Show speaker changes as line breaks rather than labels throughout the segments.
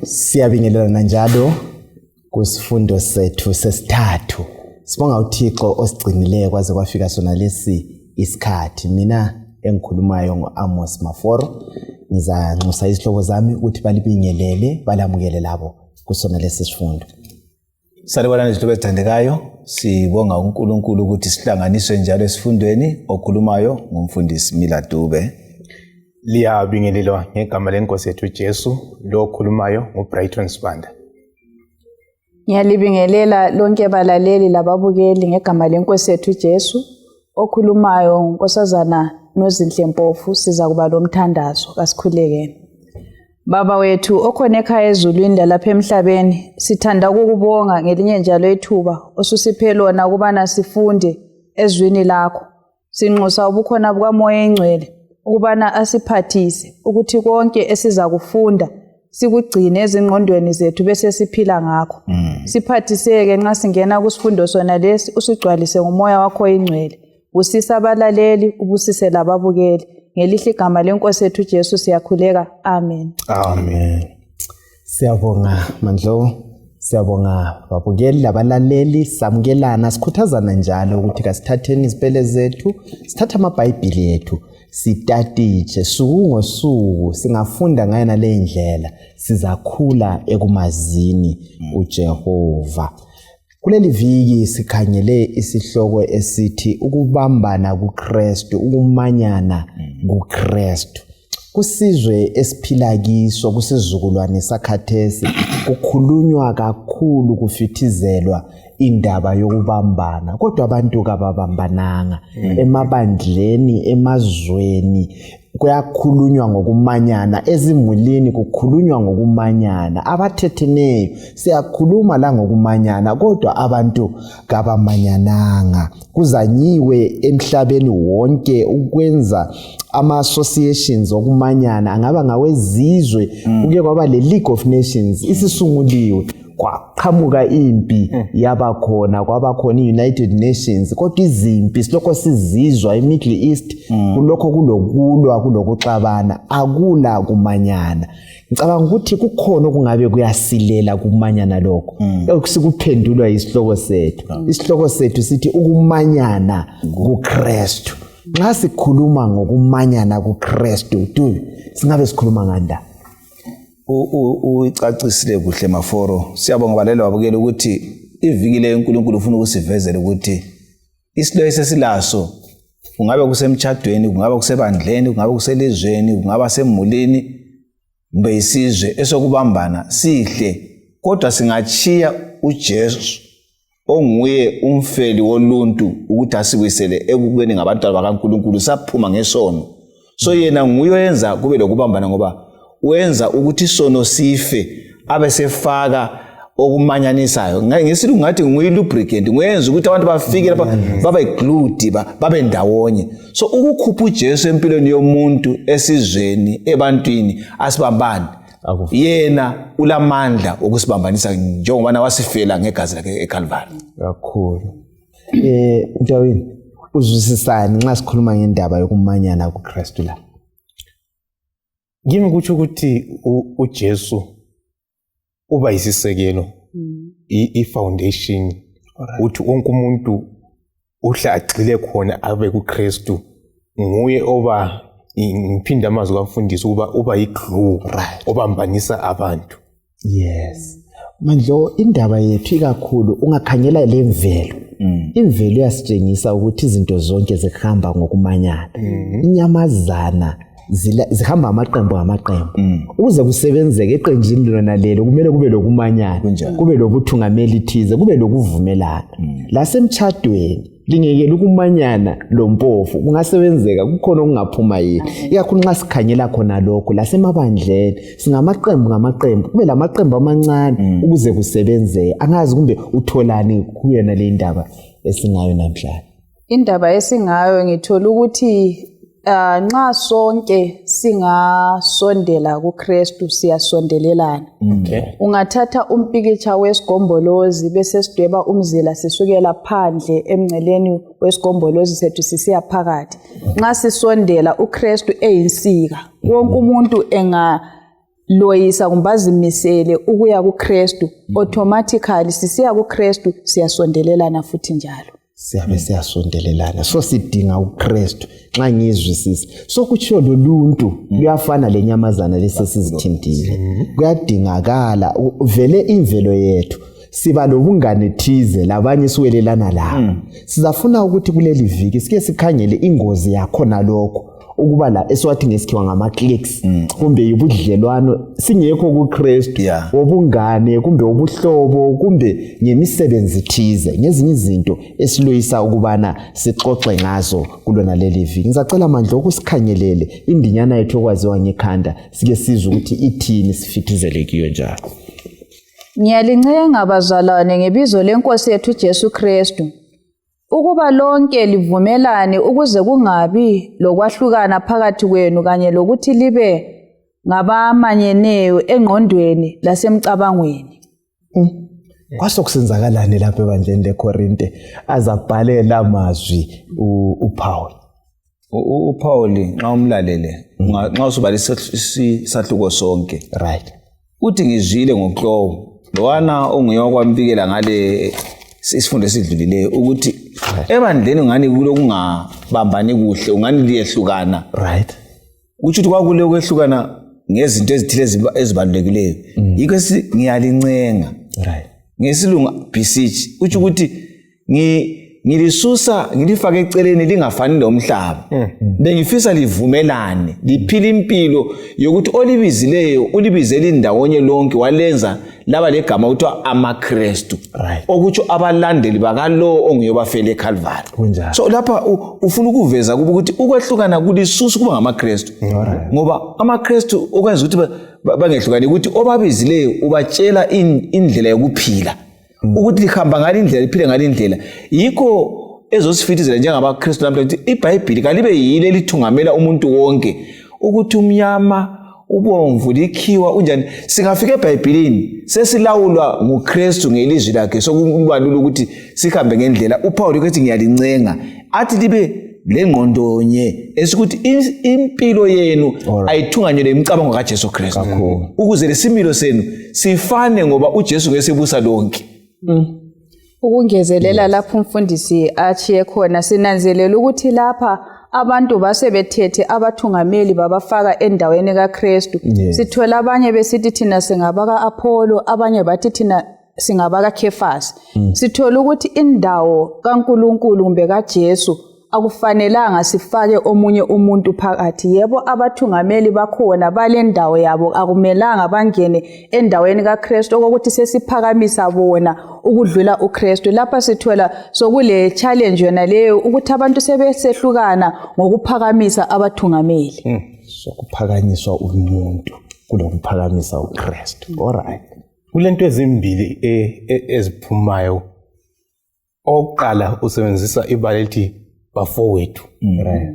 Siyabingelela njalo kusifundo sethu sesithathu. Sibonga uThixo osigcinileyo kwaze kwafika sona lesi isikhathi. Mina engikhulumayo ngoAmos Maforo ngizanxusa izihloko zami ukuthi balibingelele balamukele labo kusona lesi sifundo.
Salibona izihloko ezithandekayo, sibonga uNkulunkulu ukuthi sihlanganiswe njalo esifundweni okhulumayo ngumfundisi Mila Dube.
Liyabingelelwa ngegama lenkosi yethu Jesu lo okhulumayo nguBrighton Sibanda.
Ngiyalibingelela lonke abalaleli lababukeli ngegama lenkosi yethu Jesu okhulumayo uNkosazana Nozinhle Mpofu. Siza kuba lomthandazo kasikhulekeni. Baba wethu okhona ekhaya ezulwini lalapha emhlabeni, sithanda ukukubonga ngelinye njalo ithuba osusiphe lona ukubana sifunde ezwini lakho. Sinxusa ubukhona bukaMoya eNgcwele ukubana asiphathise ukuthi konke esiza kufunda sikugcine ezingqondweni zethu bese siphila ngakho. Siphathiseke nxa singena kusifundo sona lesi, usigcwalise ngomoya wakho oNgcwele. Usisa abalaleli, ubusise lababukeli. Ngelihle igama lenkosi yethu Jesu siyakhuleka. Amen.
Amen.
Siyabonga Mandlo, siyabonga babukeli labalaleli, samukelana sikhuthazana njalo ukuthi kasithatheni izipele zethu, sithatha amabhayibhili ethu, sitatitshe suku ngosuku, singafunda ngayo nale ndlela sizakhula ekumazini uJehova. Kuleli viki sikhangele isihloko esithi ukubambana kuKristu, ukumanyana kuKristu. Kusizwe esiphila kiso, kusizukulwane sakhathesi, kukhulunywa kakhulu, kufithizelwa indaba yokubambana. Kodwa abantu kababambananga emabandleni, emazweni kuyakhulunywa ngokumanyana, ezimulini kukhulunywa ngokumanyana, abathetheneyo siyakhuluma la ngokumanyana, kodwa abantu kabamanyananga. Kuzanyiwe emhlabeni wonke ukwenza ama-associations okumanyana, angaba ngawezizwe, kuke kwaba le-League of Nations isisunguliwe, kwaqhamuka impi yabakhona, kwabakhona i-United Nations, kodwa izimpi silokho sizizwa eMiddle East, kulokho kulokulwa, kulokuxabana, akula kumanyana. Ngicabanga ukuthi kukhona okungabe kuyasilela kumanyana lokho. Esikuphendulwa isihloko sethu. Isihloko sethu sithi ukumanyana kuKristu. Nxa sikhuluma ngokumanyana kuKristu, singabe sikhuluma nganda?
Uyicacisile kuhle Maforo. Siyabonga balelo babukeli ukuthi iviki le uNkulunkulu ufuna ukusivezela ukuthi isilo esesilaso, kungabe kusemtchadweni, kungabe kusebandleni, kungabe kuselizweni, kungabe semulini, mbe isizwe esokubambana sihle, kodwa singachiya uJesu onguye umfeli woluntu ukuthi asibuyisele ekubeni ngabantu bakaNkulunkulu saphuma ngesono. So yena nguye oyenza kube lokubambana, ngoba wenza ukuthi isono sife abe sefaka okumanyanisayo. Ngesilungu ngathi nguye lubricant, nguyenza ukuthi abantu bafike lapha babe glued, babe ndawonye. So ukukhupha uJesu empilweni yomuntu, esizweni, ebantwini asibambane, yena ulamandla okusibambanisa njengoba wasifela ngegazi lakhe eCalvary.
Kakhulu. Mntawini, uzwisisani nxa sikhuluma ngendaba yokumanyana kuKristu la?
Ngimi kuthi ukuthi uJesu uba yisisekelo, i-foundation, uthi wonke umuntu uhla agxile khona abe kuKristu. Nguye oba, ngiphinda amazwi kamfundisi, uba yiglue obambanisa abantu.
Yes. Mandlo, indaba yethu ikakhulu ungakhangela lemvelo. Imvelo yasitshengisa ukuthi izinto zonke zihamba ngokumanyana. Inyamazana zihamba amaqembu ngamaqembu. Ukuze kusebenzeke eqenjini lona lelo kumele kube lokumanyana, kube lokuthungameli thize, kube lokuvumelana. La semtchadweni lingekela ukumanyana lompofu, kungasebenzeka, kukhona okungaphuma yini. Ikakhulu nxa sikhangela khona lokho lasemabandleni, singamaqembu ngamaqembu, kube lamaqembu amancane ukuze kusebenzeke. Angazi kumbe utholani kuyena le ndaba esingayo namhlanje.
Indaba esingayo ngithola ukuthi nxa sonke singasondela kuKristu siyasondelelana. Ungathatha umpikitsha wesigombolozi bese sidweba umzila sisukela phandle emngceleni wesigombolozi sethu sisiya phakathi. Nxa sisondela uKristu eyinsika, wonke umuntu loyisa kumbazimisele ukuya kuKristu, automatically sisiya kuKristu siyasondelelana futhi njalo.
Siyabe siyasondelelana. So sidinga uKristu nxa ngizwisisa. So kutsho loluntu luyafana lenyamazana lesesizithintile. Kuyadingakala vele imvelo yethu siba lobungane thize labanye siwelelana la. Sizafuna ukuthi kuleli viki sike sikhangele ingozi yakho nalokho ukuba la esiwathi ngesikhiwa ngama clicks kumbe ibudlelwano singekho kuKristu obungane kumbe ubuhlobo kumbe ngemisebenzi thize ngezinye izinto esiloyisa ukubana sixoxe ngazo kulona leli viki. Ngizacela manje ukusikhangelele indinyana yethu okwaziwa ngekhanda sike sizwe ukuthi ithini sifithizele kiyo njalo.
Ngiyalincenga abazalwane ngebizo lenkosi yethu Jesu Kristu ukuba lonke livumelane ukuze kungabi lokwahlukana phakathi kwenu kanye lokuthi libe ngabamanyeneyo engqondweni lasemcabangweni.
Kwasokusenzakalani lapha ebandleni leKorinte azabhalela amazwi uPaul.
uPaul nxa umlalele nxa usubalisa isahluko sonke
Right.
uthi ngizwile ngokuhlobo lowana onguye wakwambikela ngale isifundo esidlulileyo ukuthi ebandleni ngani kulokungabambani kuhle ungani liyehlukana.
Right.
Uthi kwakule ukwehlukana ngezinto ezithile ezibalulekileyo. Yikho ngiyalincenga.
Right.
Ngesilungu beseech uthi ukuthi ngilisusa ngilifake eceleni lingafani lomhlaba. Bengifisa livumelane liphila impilo yokuthi olibizileyo ulibizela indawonye lonke walenza laba legama uthiwa amaKristu.
Right.
Okutsho abalandeli bakalo onguye bafele eCalvary.
Kunjalo.
So lapha ufuna ukuveza kuba ukuthi ukwehlukana kulisusa kuba ngamaKristu. Ngoba amaKristu okwenza ukuthi bangehlukani ukuthi obabizileyo ubatshela indlela yokuphila. Ukuthi lihamba ngale indlela liphile ngale indlela. Yikho ezosifithizela njengabaKristu namhlanje ukuthi iBhayibheli kalibe yile lithungamela umuntu wonke ukuthi umnyama ubomvu likhiwa unjani singafika eBhayibhelini sesilawulwa nguKristu ngelizwi lakhe sokubalula ukuthi sihambe ngendlela. uPaul uthi ngiyalincenga athi libe lengqondonye esikuthi impilo yenu ayithunganywe imicabango kaJesu Kristu ukuze lesimilo senu sifane ngoba uJesu ngesebusa lonke.
Ukungezelela lapho umfundisi achiye khona sinanzelela ukuthi lapha abantu basebethethe abathungameli babafaka endaweni kaKristu. Sithola abanye besithi thina singabaka Apollo, abanye bathi thina singabaka Kephas. Sithola ukuthi indawo kaNkulunkulu kumbe kaJesu akufanelanga sifake omunye umuntu phakathi. Yebo abathungameli bakhona balendawo yabo akumelanga bangene endaweni kaKristu okokuthi sesiphakamisa bona ukudlula uKristu. Lapha sithola sokule challenge yona leyo ukuthi abantu sebesehlukana ngokuphakamisa abathungameli.
Sokuphakanyiswa umuntu kulokuphakamisa uKristu. Alright.
Kulento ezimbili eziphumayo. Oqala usebenzisa ibala elithi bafowethu.
Right.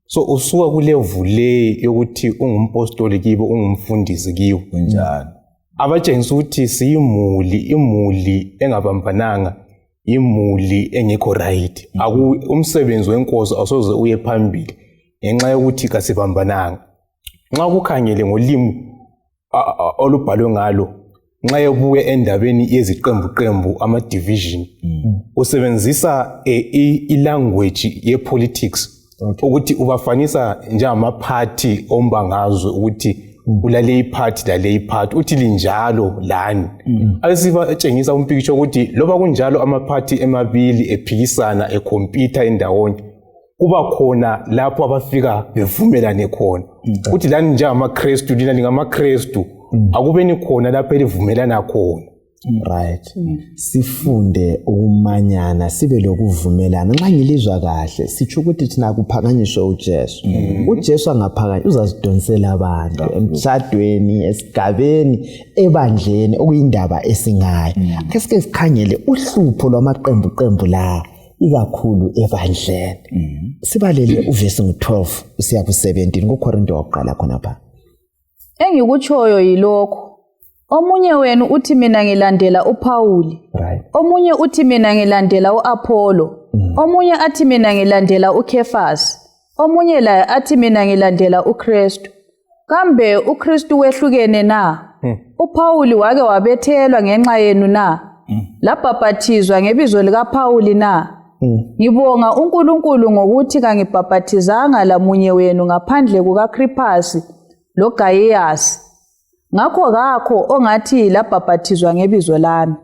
So usuka kulevel le yokuthi ungumpostoli kibo ungumfundisi kibo
Njalo.
Abatshengisa ukuthi imuli engabambananga imuli engekho right. Umsebenzi wenkosi asoze uye phambili ngenxa yokuthi kasibambananga. Nxa kukhangele ngolimi olubhalwe ngalo nxa yebuye endabeni yeziqembu ama division usebenzisa ilanguage yepolitics ukuthi ubafanisa njengama party ombangazwe ukuthi kulale iparty lale iparty uthi linjalo lani ayisibatshengisa umpikisho ukuthi loba kunjalo ama party emabili ephikisana ecompete endawonye kuba khona lapho abafika bevumelane khona ukuthi lani njengamaKristu lina lingamaKristu akubeni khona lapho elivumelana khona.
Right. Sifunde ukumanyana sibe lokuvumelana. Nxa ngilizwa kahle sitsho ukuthi thina kuphakanyiswe uJesu. uJesu angaphakanyiswa uzazidonsela abantu emshadweni, esigabeni, ebandleni okuyindaba esingayo. Ake sike sikhangele uhlupho lwamaqembu la ikakhulu ebandleni. Sibalele uvesi ngo-12 usiya ku-17 kuKorinte waqala khona pha.
Engikutshoyo yilokho. Omunye wenu uthi mina ngilandela uPauli.
Right.
Omunye uthi mina ngilandela uApollo. Omunye athi mina ngilandela uKephas. Omunye la athi mina ngilandela uKristu. kambe uKristu wehlukene na? uPawuli wake wabethelwa ngenxa yenu na? Labhaphathizwa ngebizo likaPawuli na? Ngibonga uNkulunkulu ngokuthi kangibhaphathizanga lamunye wenu ngaphandle kukaKriphasi loGayiyasi. Ngakho kakho ongathi labhaphathizwa ngebizo lami.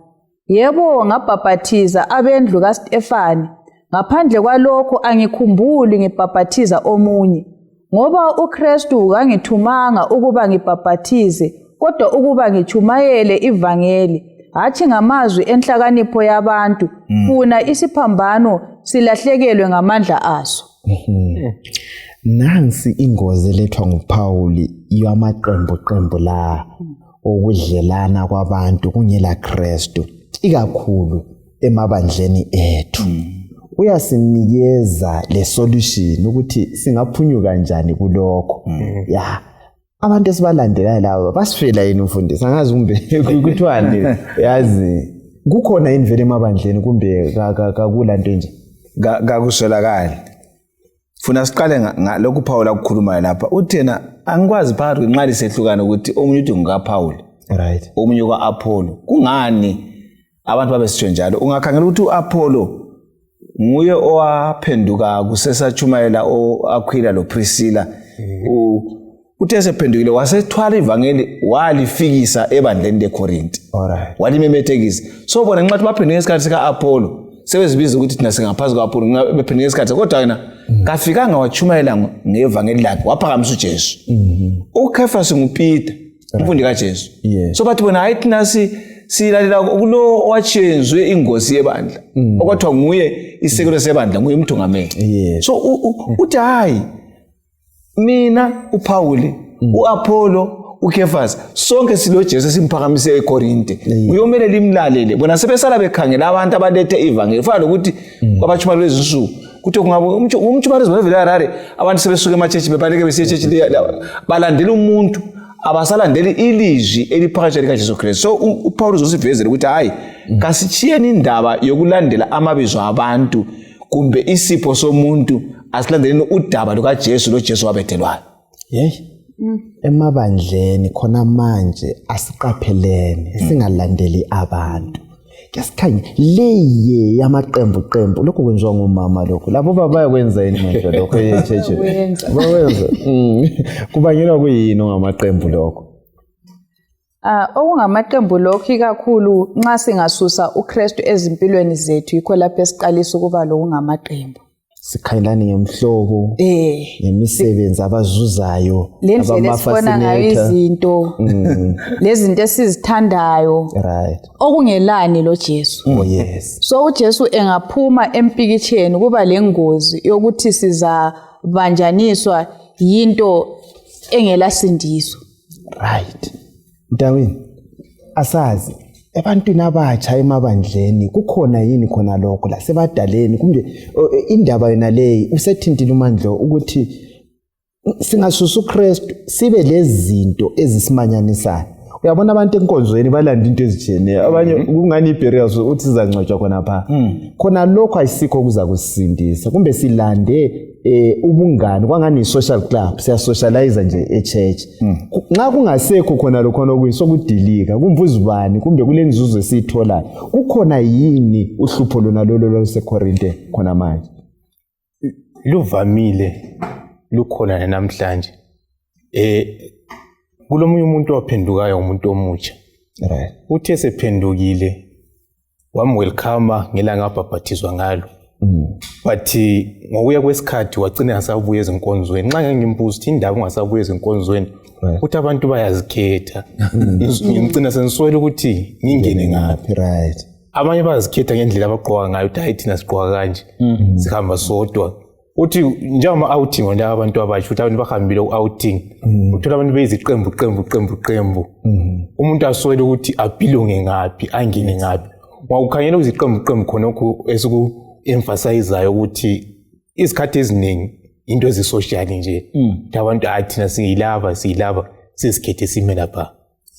Yebo, ngabhaphathiza abendlu kaStefane. Ngaphandle kwalokho angikhumbuli ngibhaphathiza omunye. Ngoba uKristu kangithumanga ukuba ngibhaphathize, kodwa ukuba ngichumayele ivangeli, hathi ngamazwi enhlakanipho yabantu, funa isiphambano silahlekelwe ngamandla aso.
Nansi ingozi elethwa nguPawuli yamaqembu la okudlelana kwabantu kungela Kristu, ikakhulu emabandleni ethu. Uyasinikeza le solution ukuthi singaphunyuka kanjani kulokho. Abantu esibalandelayo laba basifela yini umfundisi? Angazi kumbe kuthiwani, yazi kukhona invele emabandleni kumbe kakulanto nje
kakuswelakali. Funa siqale ngalokhu Paul akukhulumayo lapha. Uthena angikwazi phakathi kwenqali sehlukana ukuthi omunye uthi ngikaPaul,
right,
omunye kwaApollo. Kungani abantu babesitsho njalo? Ungakhangela ukuthi uApollo nguye owaphenduka kusesachumayela oAquila loPriscilla. Uthe esephendukile wasethwala ivangeli walifikisa ebandleni leKorinti.
Alright.
Walimemethekisa. So bona nxa baphenduke ngesikhathi sikaApollo sebezibiza ukuthi thina singaphansi kwaApollo bephenduke ngesikhathi, kodwa yena kafikanga wachumayela ngevangeli lakhe waphakamisa uJesu. uKefas nguPeter, umfundi kaJesu. So bathi bona hayi thina silalela kulo owachenzwe ingosi yebandla, okwathiwa nguye isekelo sebandla, nguye umthungameli. So uthi hayi mina uPauli, uApollo, uKefas, sonke silo Jesu simphakamise eKorinte. Uyomele limlalele. Bona sebesala bekhangela abantu abalethe ivangeli. Fana ukuthi kwabachumayela lezinsuku kuthi kungabe umchumayeli wevele Harare abantu sebesuka emachechi bebaleke besiye chechi balandela umuntu abasalandeli ilizwi eliphakathi likaJesu Kristu. So uPaulus usivezele ukuthi hayi kasichiyeni indaba yokulandela amabizo abantu kumbe isipho somuntu, asilandeleni udaba lukaJesu lo Jesu wabethelwayo.
Emabandleni khona manje asiqaphelene singalandeli abantu. Kuyasikhanya leye yamaqembu lokho kwenziwa ngomama lokho. Labo baba bayakwenza yini manje lokho echeche? Bawenza. Kubangelwa kuyini ngamaqembu lokho?
Okungamaqembu lokho kakhulu nxa singasusa uKristu ezimpilweni zethu yikho lapho esiqalisa ukuba lokungamaqembu.
Sikhayelani ngemhlobo, ngemisebenzi abazuzayo,
lendlela esibona ngayo izinto, lezinto esizithandayo,
right,
okungelani lo Jesu. So uJesu engaphuma empikitsheni kuba lengozi yokuthi sizabanjaniswa yinto engelasindiso.
Right. Mntawini, asazi ebantwini abatsha emabandleni kukhona yini khona lokho la sebadaleni kumbe indaba yena leyi usethintile uMandlo ukuthi singasusa uKristu sibe lezinto ezisimanyanisayo. Uyabona abantu enkonzweni balanda into ezitshiyeneyo, abanye kungani iburials uthi sizangcwatshwa khona pha. Khona lokho ayisikho kuza kusindisa kumbe silande ubungani kwangani social club siyasocialize nje echurch. Nxa kungasekho khona lokho okuyisokudilika kumvuza ubani kumbe kulenzuzo esithola, kukhona yini uhlupho lona lolo lwaseKorinte khona manje?
Luvamile lukhona namhlanje. Kulomunye umuntu waphendukayo umuntu omutsha.
Right.
Uthe sephendukile wamwelcome ngelanga abhaphathizwa ngalo. But ngokuya kwesikhathi wagcina asabuye ezinkonzweni. Nxa ngimbuza ukuthi indaba ungasabuye ezinkonzweni, ukuthi abantu bayazikhetha. Ngicina sengiswela ukuthi ngingene ngaphi.
Right.
Abanye bazikhetha ngendlela abagqoka ngayo, ukuthi hayi thina sigqoka kanje, sihamba sodwa. Uthi njama outing wala abantu abasha ukuthi abantu bahambile outing, uthola abantu beyiziqembu. Umuntu aswele ukuthi abelonge ngaphi, angene ngaphi. Wawukhanyela uziqembu khonokho esiku emphasizeayo ukuthi isikhathi eziningi into ezisocial nje. Abantu athina siyilava sisikhethe sime lapha.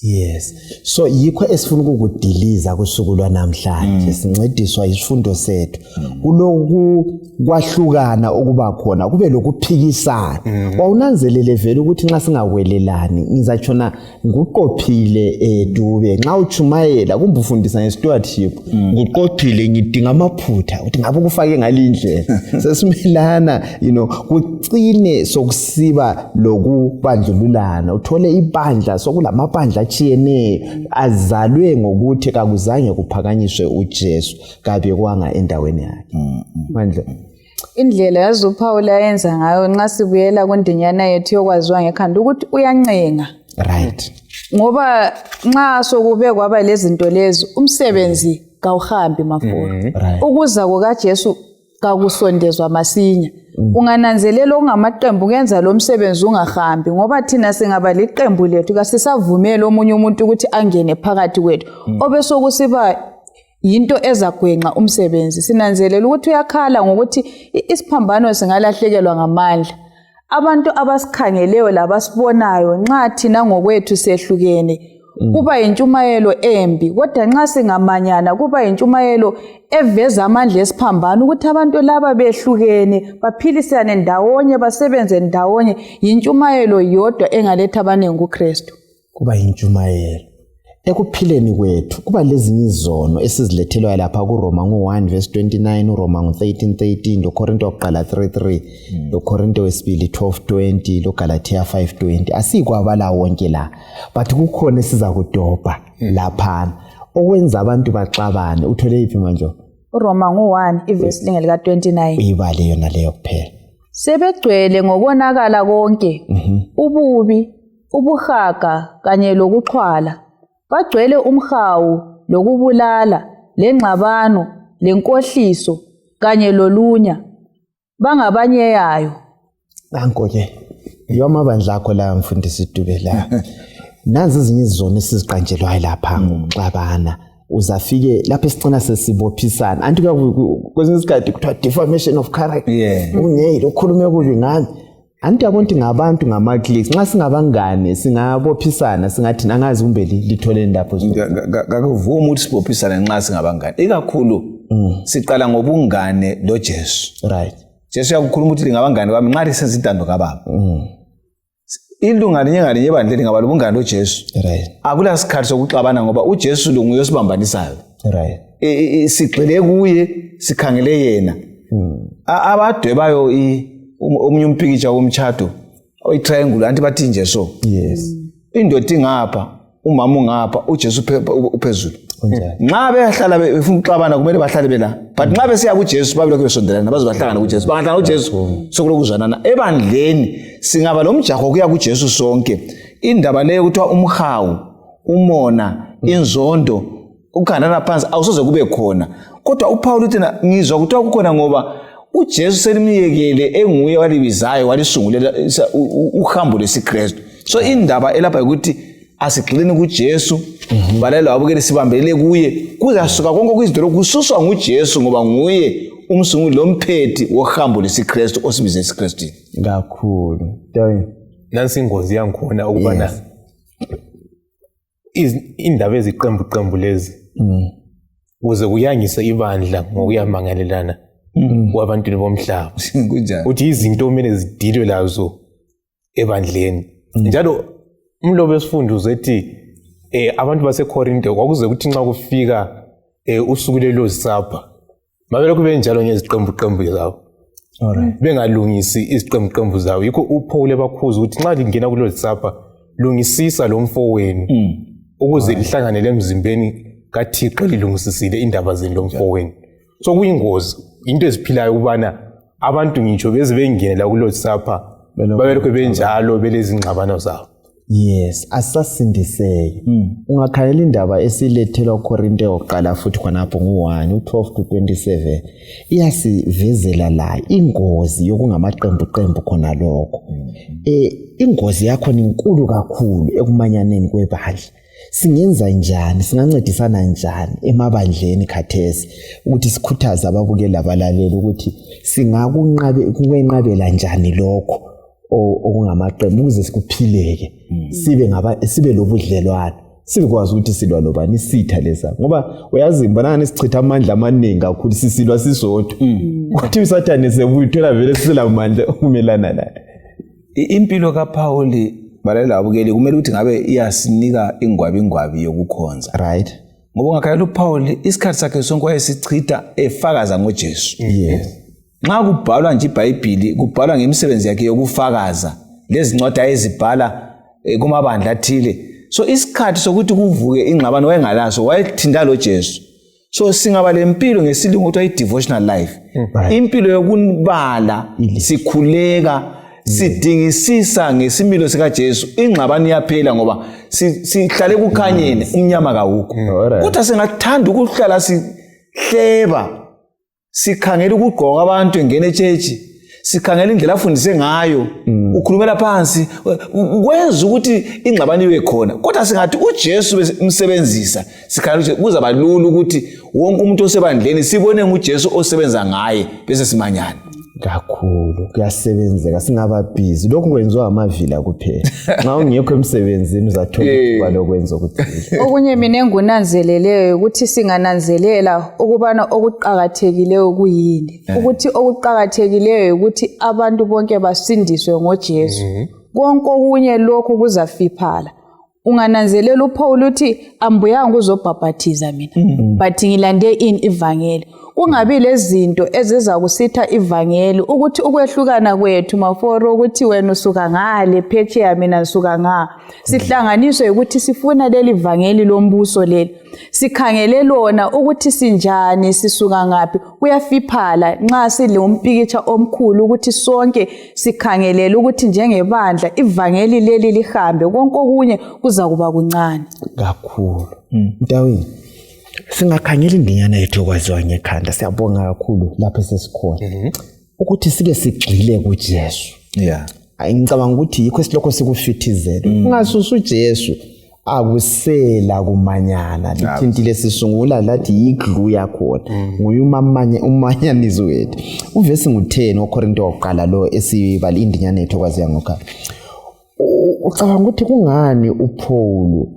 Yes. So yikho esifuna ukukudiliza kusuku lwanamhlanje sincediswa isifundo sethu. Kuloku kwahlukana okuba khona kube lokuphikisana. Wawunanzelele vele ukuthi nxa singawelelani ngizatshona nguqophile Dube nxa uchumayela kumbe ufundisa nge-stewardship nguqophile ngidinga amaphutha uthi ngabe kufake ngalindlela sesimelana kucine sokusiba lokubandlululana uthole ibandla sokulamabandla achiyeneyo azalwe ngokuthi kakuzange kuphakanyiswe uJesu kabe kwanga endaweni yakhe manje
indlela yazuPaul ayenza ngayo nxa sibuyela kundinyana yethu yokwaziwa ngekhanda ukuthi uyancenga
right
ngoba nxa sokube kwaba lezinto lezi umsebenzi kawuhambi mafuna ukuza kukaJesu kakusondezwa masinya ungananzelela ongamaqembu kuyenza lo msebenzi ungahambi ngoba thina singaba liqembu lethu kasisavumela omunye umuntu ukuthi angene phakathi kwethu obesokusiba yinto ezagwenqa umsebenzi sinanzelela ukuthi uyakhala ngokuthi isiphambano singalahlekelwa ngamandla abantu abasikhangeleyo labasibonayo nxa thina ngokwethu sehlukene kuba intshumayelo embi kodwa nxa singamanyana kuba intshumayelo eveza amandla esiphambano ukuthi abantu laba behlukene baphilisane ndawonye basebenze ndawonye intshumayelo yodwa engaletha abaningi kuKristu
kuba intshumayelo ekuphileni kwethu kuba lezinye izono esizilethelwa lapha kuRoma 1:29 uRoma 13:13 loKorinto oqala 3:3 loKorinto wesibili 12:20 loGalatia 5:20 asikwabala wonke la but kukhona esiza kudobha lapha okwenza abantu baxabane uthole iphi manje
uRoma 1 ivesi lika 29
uyibale yona leyo kuphela
sebegcwele ngokonakala konke ububi ubuhaga kanye lokuxhwala bagcwele umhawu lokubulala lengxabano lenkohliso kanye lolunya bangabanyeyayo
nanko ke yomabandla akho la mfundisi Dube la nazi izinye izono esiziqanjelwayo lapha ngokuxabana uzafike lapha esicina sesibophisana anti kwezinye isikhathi kuthiwa defamation of character ungeyile ukhulume kubi ngami anti yabonke ngabantu ngama-clicks nxa singabangane singabophisana singathi nangazi kumbe lithole lapho
kakuvumi ukuthi sibophisane nxa singabangane ikakhulu siqala ngobungane loJesu
right
Jesu yakukhuluma ukuthi lingabangane kwami nxa lisenza intando kaBaba ilunga linye ngalinye ebandleni lingaba lobungane loJesu
right
akula sikhathi sokuxabana ngoba uJesu lunguye osibambanisayo
right
sigxile kuye sikhangele yena abadwebayo omunye umpikitsha womtshado oyitriangle anti bathi nje so
yes
indoda ingapha umama ungapha uJesu uphezulu nxa behlala befuna ukuxabana kumele bahlale bela but nxa besiya kuJesu babe lokho besondelana bazobahlangana kuJesu bangahlangana kuJesu sokulokuzwanana ebandleni singaba lomjaho kuya kuJesu sonke indaba leyo kuthiwa umhawu umona inzondo ukukhandana phansi awusoze kube khona kodwa uPaul uthi ngizwa kuthiwa kukhona ngoba uJesu selimiyekele enguye walibizayo walisungulela uhambo lesiKristu so indaba elapha ukuthi asigxileni kuJesu balela wabukele sibambelele kuye kuzasuka konke kwizinto lokususwa nguJesu ngoba nguye umsunguli lomphethi wohambo lesiKristu osibize iSikristu
kakhulu
nansi ingozi yangikhona ukubana indaba eziqembu lezi ukuze kuyangise ibandla ngokuyamangalelana kwabantu bomhlaba
kunjani
uthi izinto kumele zidilwe lazo ebandleni njalo umlobo wesifundo uzethi abantu baseKorinto kwakuze ukuthi nxa kufika usuku lelozisapha mabelokhu benjalo ngeziqembu zabo
alright
bengalungisi iziqembu zabo yikho uPaul ebakhuza ukuthi nxa lingena kulozisapha lungisisa lo mfo wenu ukuze lihlangane lemzimbeni kaThixo lilungisisile indaba zenu lo mfo wenu so kuyingozi into eziphilayo ukubana abantu ngitsho beze bengene la kulozisapha babelokhu benjalo belezingxabano zabo
yes asasindiseke ungakhayela indaba esilethelwa kuKorinto yokuqala futhi khonapho ngu1 u12-27 iyasivezela la ingozi yokungamaqembu khona lokho ingozi yakho inkulu kakhulu ekumanyaneni kwebandla singenza njani singancedisana njani emabandleni khathesi ukuthi sikhuthaze ababukeli abalaleli ukuthi singakunqabela njani lokho okungamaqembu ukuze sikuphileke sibe lobudlelwano sikwazi ukuthi silwa lobani isitha lesa ngoba uyazi mbonana sichitha amandla amaningi kakhulu sisilwa sisodwa kuthi usathane sebuya uthola vele sisela amandla ukumelana naye.
Impilo kaPaul balela abukeli kumele ukuthi ngabe iyasinika ingwabi yokukhonza,
right?
ngoba ungakhayela uPaul isikhathi sakhe sonke wayesichitha efakaza ngoJesu.
Yes.
Nxa kubhalwa nje iBhayibheli kubhalwa ngemisebenzi yakhe yokufakaza lezi ncwadi ayezibhala kumabandla athile. So isikhathi sokuthi kuvuke ingxabano wayengalaso wayethinda lo Jesu. So singaba lempilo ngesilungu ukuthi ayi-devotional life. Impilo yokunibala sikhuleka sidingisisa ngesimilo sikaJesu ingxabano iyaphela ngoba sihlale kukhanyeni umnyama kawukho. Kodwa singathanda ukuhlala sihleba sikhangela ukugqoka abantu engene echechi sikhangela indlela afundise ngayo ukhulumela phansi kwenza ukuthi ingxabano ibe khona. Kodwa singathi uJesu besemsebenzisa sikhangela kuzaba lula ukuthi wonke umuntu osebandleni sibone nguJesu osebenza ngaye bese simanyana
kakhulu kuyasebenzeka singaba busy lokhu kwenziwa amavila kuphela nxa ungekho emsebenzini uzathola ithuba lokwenza ukuthi
okunye mina engunanzeleleyo ukuthi singananzelela ukubana okuqhakathekileyo kuyini ukuthi okuqhakathekileyo ukuthi abantu bonke basindiswe ngoJesu konke okunye lokho kuzafiphala. Ungananzelela uPaul uthi ambuyanga uzobhabhathiza mina but ngilande ivangeli. Kungabi lezinto eziza kusitha ivangeli ukuthi ukwehlukana kwethu maforo ukuthi wena usuka ngale phetsheya mina ngisuka nga sihlanganiswe ukuthi sifuna leli vangeli lombuso leli sikhangele lona ukuthi sinjani sisuka ngapi kuyafiphala nxa silompikitsha omkhulu ukuthi sonke sikhangelele ukuthi njengebandla ivangeli leli lihambe konke okunye kuza kuba kuncane
kakhulu. Mtawini singakhangela indinyana yethu okwaziwa ngekhanda siyabonga kakhulu lapho sesikhona ukuthi sike sigxile kuJesu. Ngicabanga ukuthi yikho silokho sikufithizela ungasusa uJesu akusela kumanyana lithintile sisungula lathi yiglue yakhona nguye umanyanizo wethu. Uvesi ngu10 oKorinto wokuqala lo esibala indinyana yethu okwaziwa ngekhanda. Ucabanga ukuthi kungani uPaul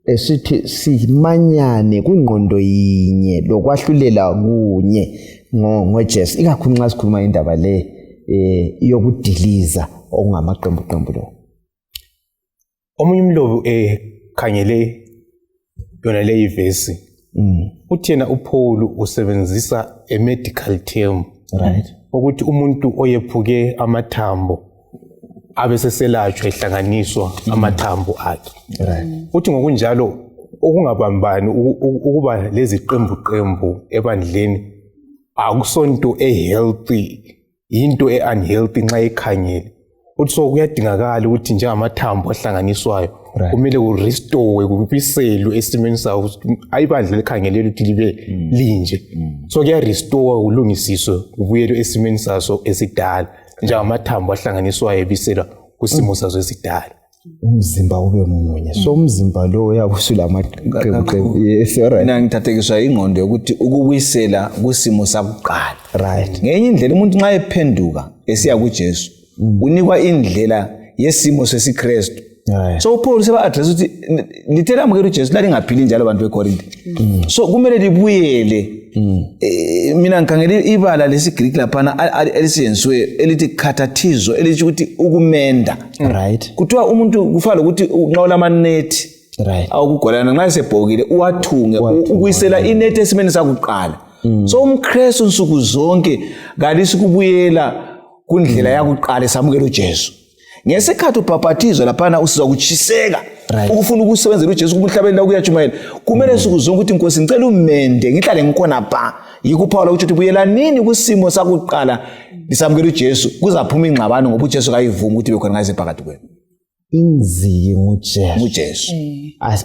esithi simanyane kwingqondo yinye lokwahlulela kunye ngoJesu ikakhulu nxa sikhuluma indaba le yokudiliza okungamaqembu lo.
Omunye umlobi khangele yona le ivesi uthi yena uPaul usebenzisa a medical term,
right,
ukuthi umuntu oyephuke amathambo abeseselatshwa ehlanganiswa amathambo akhe. Uthi ngokunjalo okungabambani ukuba lezi qembu ebandleni akusonto ehealthy into unhealthy nxa ekhangele. Uthi so kuyadingakala ukuthi njengamathambo ahlanganiswayo kumele kurestore kubiselwe esimeni sawo ayibandla likhangelele ukuthi libe linje. So kuya restore kulungisiswe kubuyelwe esimeni saso esidala njengamathambo ahlanganiswayo ebiselwa kusimo sazo esidala.
Umzimba ube munye. So umzimba lo uyakusula amaqembu. Yes, alright.
Mina ngithathekiswa ingqondo ukuthi ukubuyisela kusimo sakuqala.
Right.
Ngenye indlela umuntu nxa ephenduka esiya kuJesu unikwa indlela yesimo sesiKristu. So uPaul seba address ukuthi lithela amukela uJesu lalingaphili njalo abantu beKorinto. So kumele libuyele. Mina ngikhangela ibala lesiGreek laphana elisenziwe elithi khathathizo elithi ukuthi ukumenda.
Right.
Kuthiwa umuntu kufanele ukuthi unqola amanethi.
Right.
Awukugolana nxa sebhokile uwathunge ukuyisela inethi esimeni sakuqala. So umKristu nsuku zonke kalisi kubuyela kundlela yakuqala esamukela uJesu. Ngesikhathi ubhabhathizo laphana usizwa kuchiseka ukufuna ukusebenzela uJesu kumhlabeni la kuyatshumayela kumele nsuku zonke ukuthi Nkosi ngicela umende ngihlale ngikhona ba yikho uPaul uthi buyela nini kusimo sakuqala lisamukela uJesu kuzaphuma ingxabano ngoba uJesu kayivuma ukuthi bekhona ngaze phakathi kwenu.
Inziki nguJesu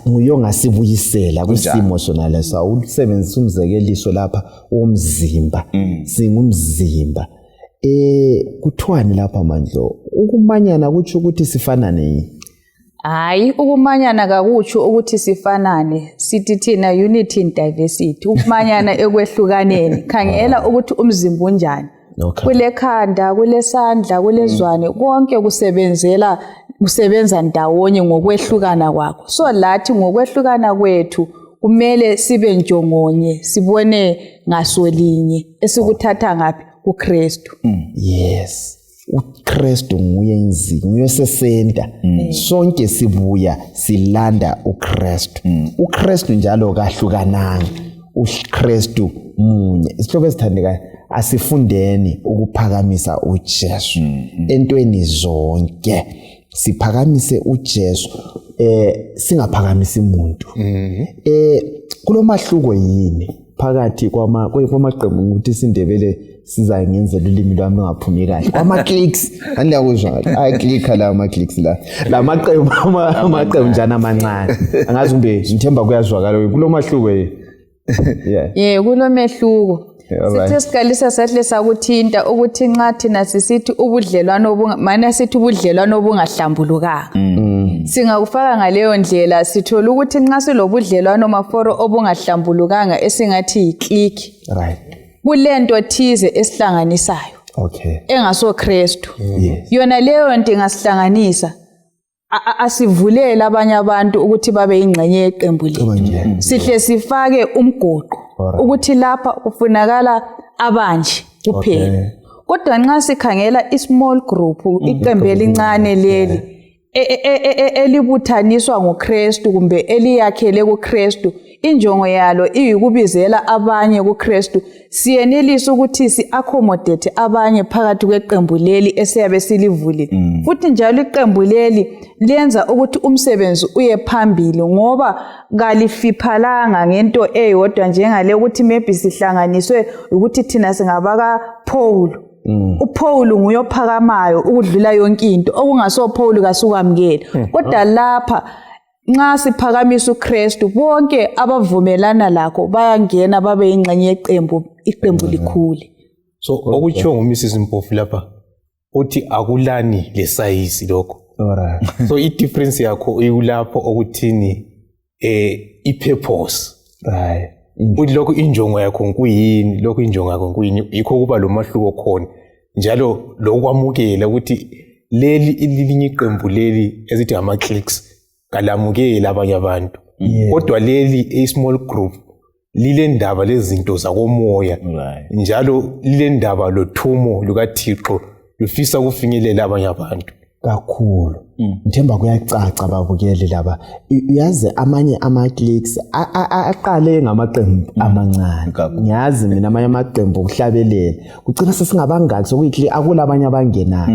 nguyonga sibuyisela kwisimo sona lesa usebenzisa umzekeliso lapha womzimba singumzimba. Kuthiwani lapha mandlo ukumanyana kuthi ukuthi sifanane yini?
Hayi ukumanyana kakutsho ukuthi sifanane sithi thina unity in diversity ukumanyana ekwehlukaneni khangela ukuthi umzimba unjani
Okay.
kule khanda, kule sandla, kule zwane, konke kusebenza ndawonye ngokwehlukana kwakho. So lathi ngokwehlukana kwethu kumele sibe njongonye, sibone ngasolinye esikuthatha ngapi kuKristu.
Yes. uKristu nguye sesenta. Sonke sibuya silanda uKristu. uKristu njalo kahlukananga. uKristu munye. Isihlobo esithandekayo, asifundeni ukuphakamisa uJesu entweni zonke. Siphakamise uJesu, singaphakamisi umuntu. Kulomahluko yini phakathi kwamaqembu ukuthi isindebele sizayengenzela ulimi lwami ungaphumi kahle. Ama-clicks, andiyakuzwa ayaklikha la ama-clicks la amaqembu njana amancane. Angazi kumbe ngithemba kuyazwakala kulomahluko yini.
Kulomehluko. Sithi siqalisa sahle sakuthinta ukuthi nxa thina sisithi ubudlelwano mana sithi ubudlelwano obungahlambulukanga. Singakufaka ngaleyo ndlela sithola ukuthi nxa silobudlelwano maforo obungahlambulukanga esingathi yiclick.
Right.
Kulento thize esihlanganisayo.
Okay.
Engaso Kristu.
Yes.
Yona leyo nto ingasihlanganisa. Asivulela abanye abantu ukuthi babe ingxenye yeqembu lethu. Sihle sifake umgoqo ukuthi lapha kufunakala abanje kuphela. Kodwa nxa sikhangela ismall group, iqembu elincane leli elibuthaniswa ngoKristu kumbe eliyakhele kuKristu, injongo yalo iyikubizela abanye kuKristu, siyenelisa ukuthi si-accommodate abanye phakathi kweqembu leli esiyabe silivulile. Futhi njalo iqembu leli lenza ukuthi umsebenzi uye phambili ngoba kalifiphalanga ngento eyodwa njengale ukuthi maybe sihlanganiswe ukuthi thina singabaka Paul. uPaul nguye ophakamayo ukudlula yonke into, okungaso Paul kasukwamkeli. Kodwa lapha nxa siphakamisa uKristu bonke abavumelana lakho bayangena babe ingxenye iqembu likhule.
So okutshiwo nguMrs Mpofu lapha uthi akulani lesayisi lokho.
Alright.
So i-difference yakho ikulapho okuthini i-purpose.
Right.
Uthi lokho injongo yakho nkuyini, lokho injongo yakho nkuyini, yikho kuba lo mahluko khona. Njalo lokwamukela ukuthi leli ilinye iqembu leli ezithi ama-cliques kalamukela abanye abantu. Kodwa leli small group lile ndaba lezinto zakomoya. Njalo lile ndaba lothumo lukaThixo lufisa kufinyelela abanye abantu.
Kakhulu. Ngithemba kuyacaca babukeli laba. Uyazi amanye ama-cliques aqale ngamaqembu amancane. Ngiyazi mina amanye amaqembu okuhlabelela. Kugcina sesingabangaki sokuyiclick akulabanye abangenayo.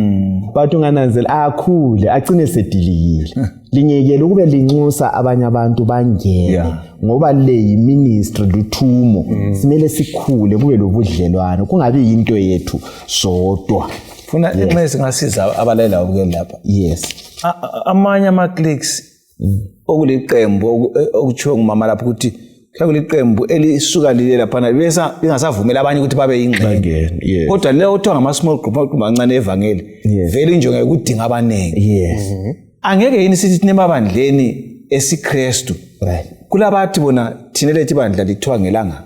Bathi ungananzela akhule agcine sedilikile. Linyekele ukube linxusa abanye abantu bangene ngoba le yiministry luthumo. Simele sikhule kube lobudlelwano kungabi into yethu sodwa.
Funa nxa singasiza abalela ubukeli lapha.
Yes.
Amanye ama-cliques okuliqembu okutshiwo ngumama lapha ukuthi kuliqembu elisuka lile lapha besa lingasavumela abanye ukuthi babe ingxenye. Kodwa leyo uthiwa ngama-small group amancane evangeli vele injongo yokudinga abaningi.
Yes.
Angeke yini sithi thina emabandleni esiKristu.
Right.
Kulabathi bona thina lethi bandla lithiwa ngelanga.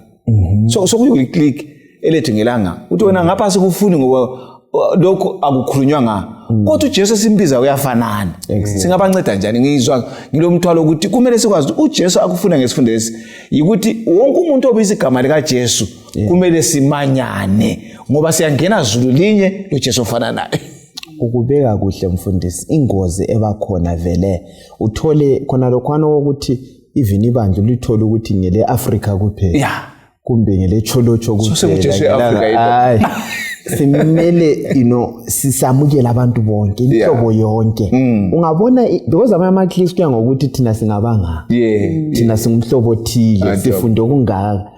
So kuyiclick elethu ngelanga. Uthi wena ngapha sikufuni ngoba lokho akukhulunywanga. Kodwa uJesu simbiza uyafanana. Singabanceda njani? Ngizwa ngilomthwalo ukuthi kumele sikwazi ukuthi uJesu akufuna ngesifundesi ukuthi wonke umuntu obiza igama lika Jesu kumele simanyane ngoba siyangena zulu linye loJesu ofana naye.
Ukubeka kuhle mfundisi, ingozi ebakhona vele uthole khona lokhwana ukuthi even ibandla lithola ukuthi ngele Africa kuphela. Kumbe ngele cholocho kuphela. Simele sisamukela abantu bonke inhlobo yonke. Ungabona because ama-cliques kuya ngokuthi thina singabanga. Thina singumhlobo othile, sifunde okungaka.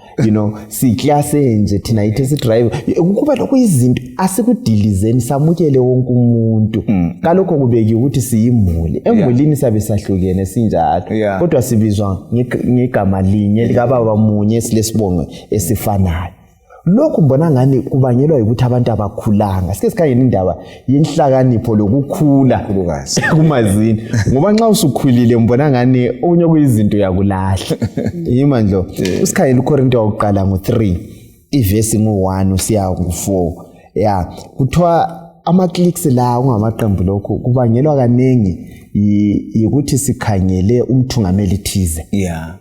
Siclass enje thina yithi sidrive ukuba lokho izinto asikudilizeni samukele wonke umuntu. Kalokho kubeki ukuthi siyimuli. Emulini sabe sahlukene sinjalo. Kodwa sibizwa ngegama linye likababa munye silesibongo esifanayo. Lokhu mbona ngani kubangelwa ukuthi abantu abakhulanga. Sike sikhangela indaba yenhlakanipho lokukhula kumazini. Ngoba nxa usukhulile mbona ngani okunye kuyizinto yakulahla. Yimandlo. Usikhangela uKorinto wokuqala ngo3 ivesi ngo1 usiya ngo4. ya kuthiwa ama-clicks la ungamaqembu lokho kubangelwa kaningi ukuthi sikhangele umthungameli thize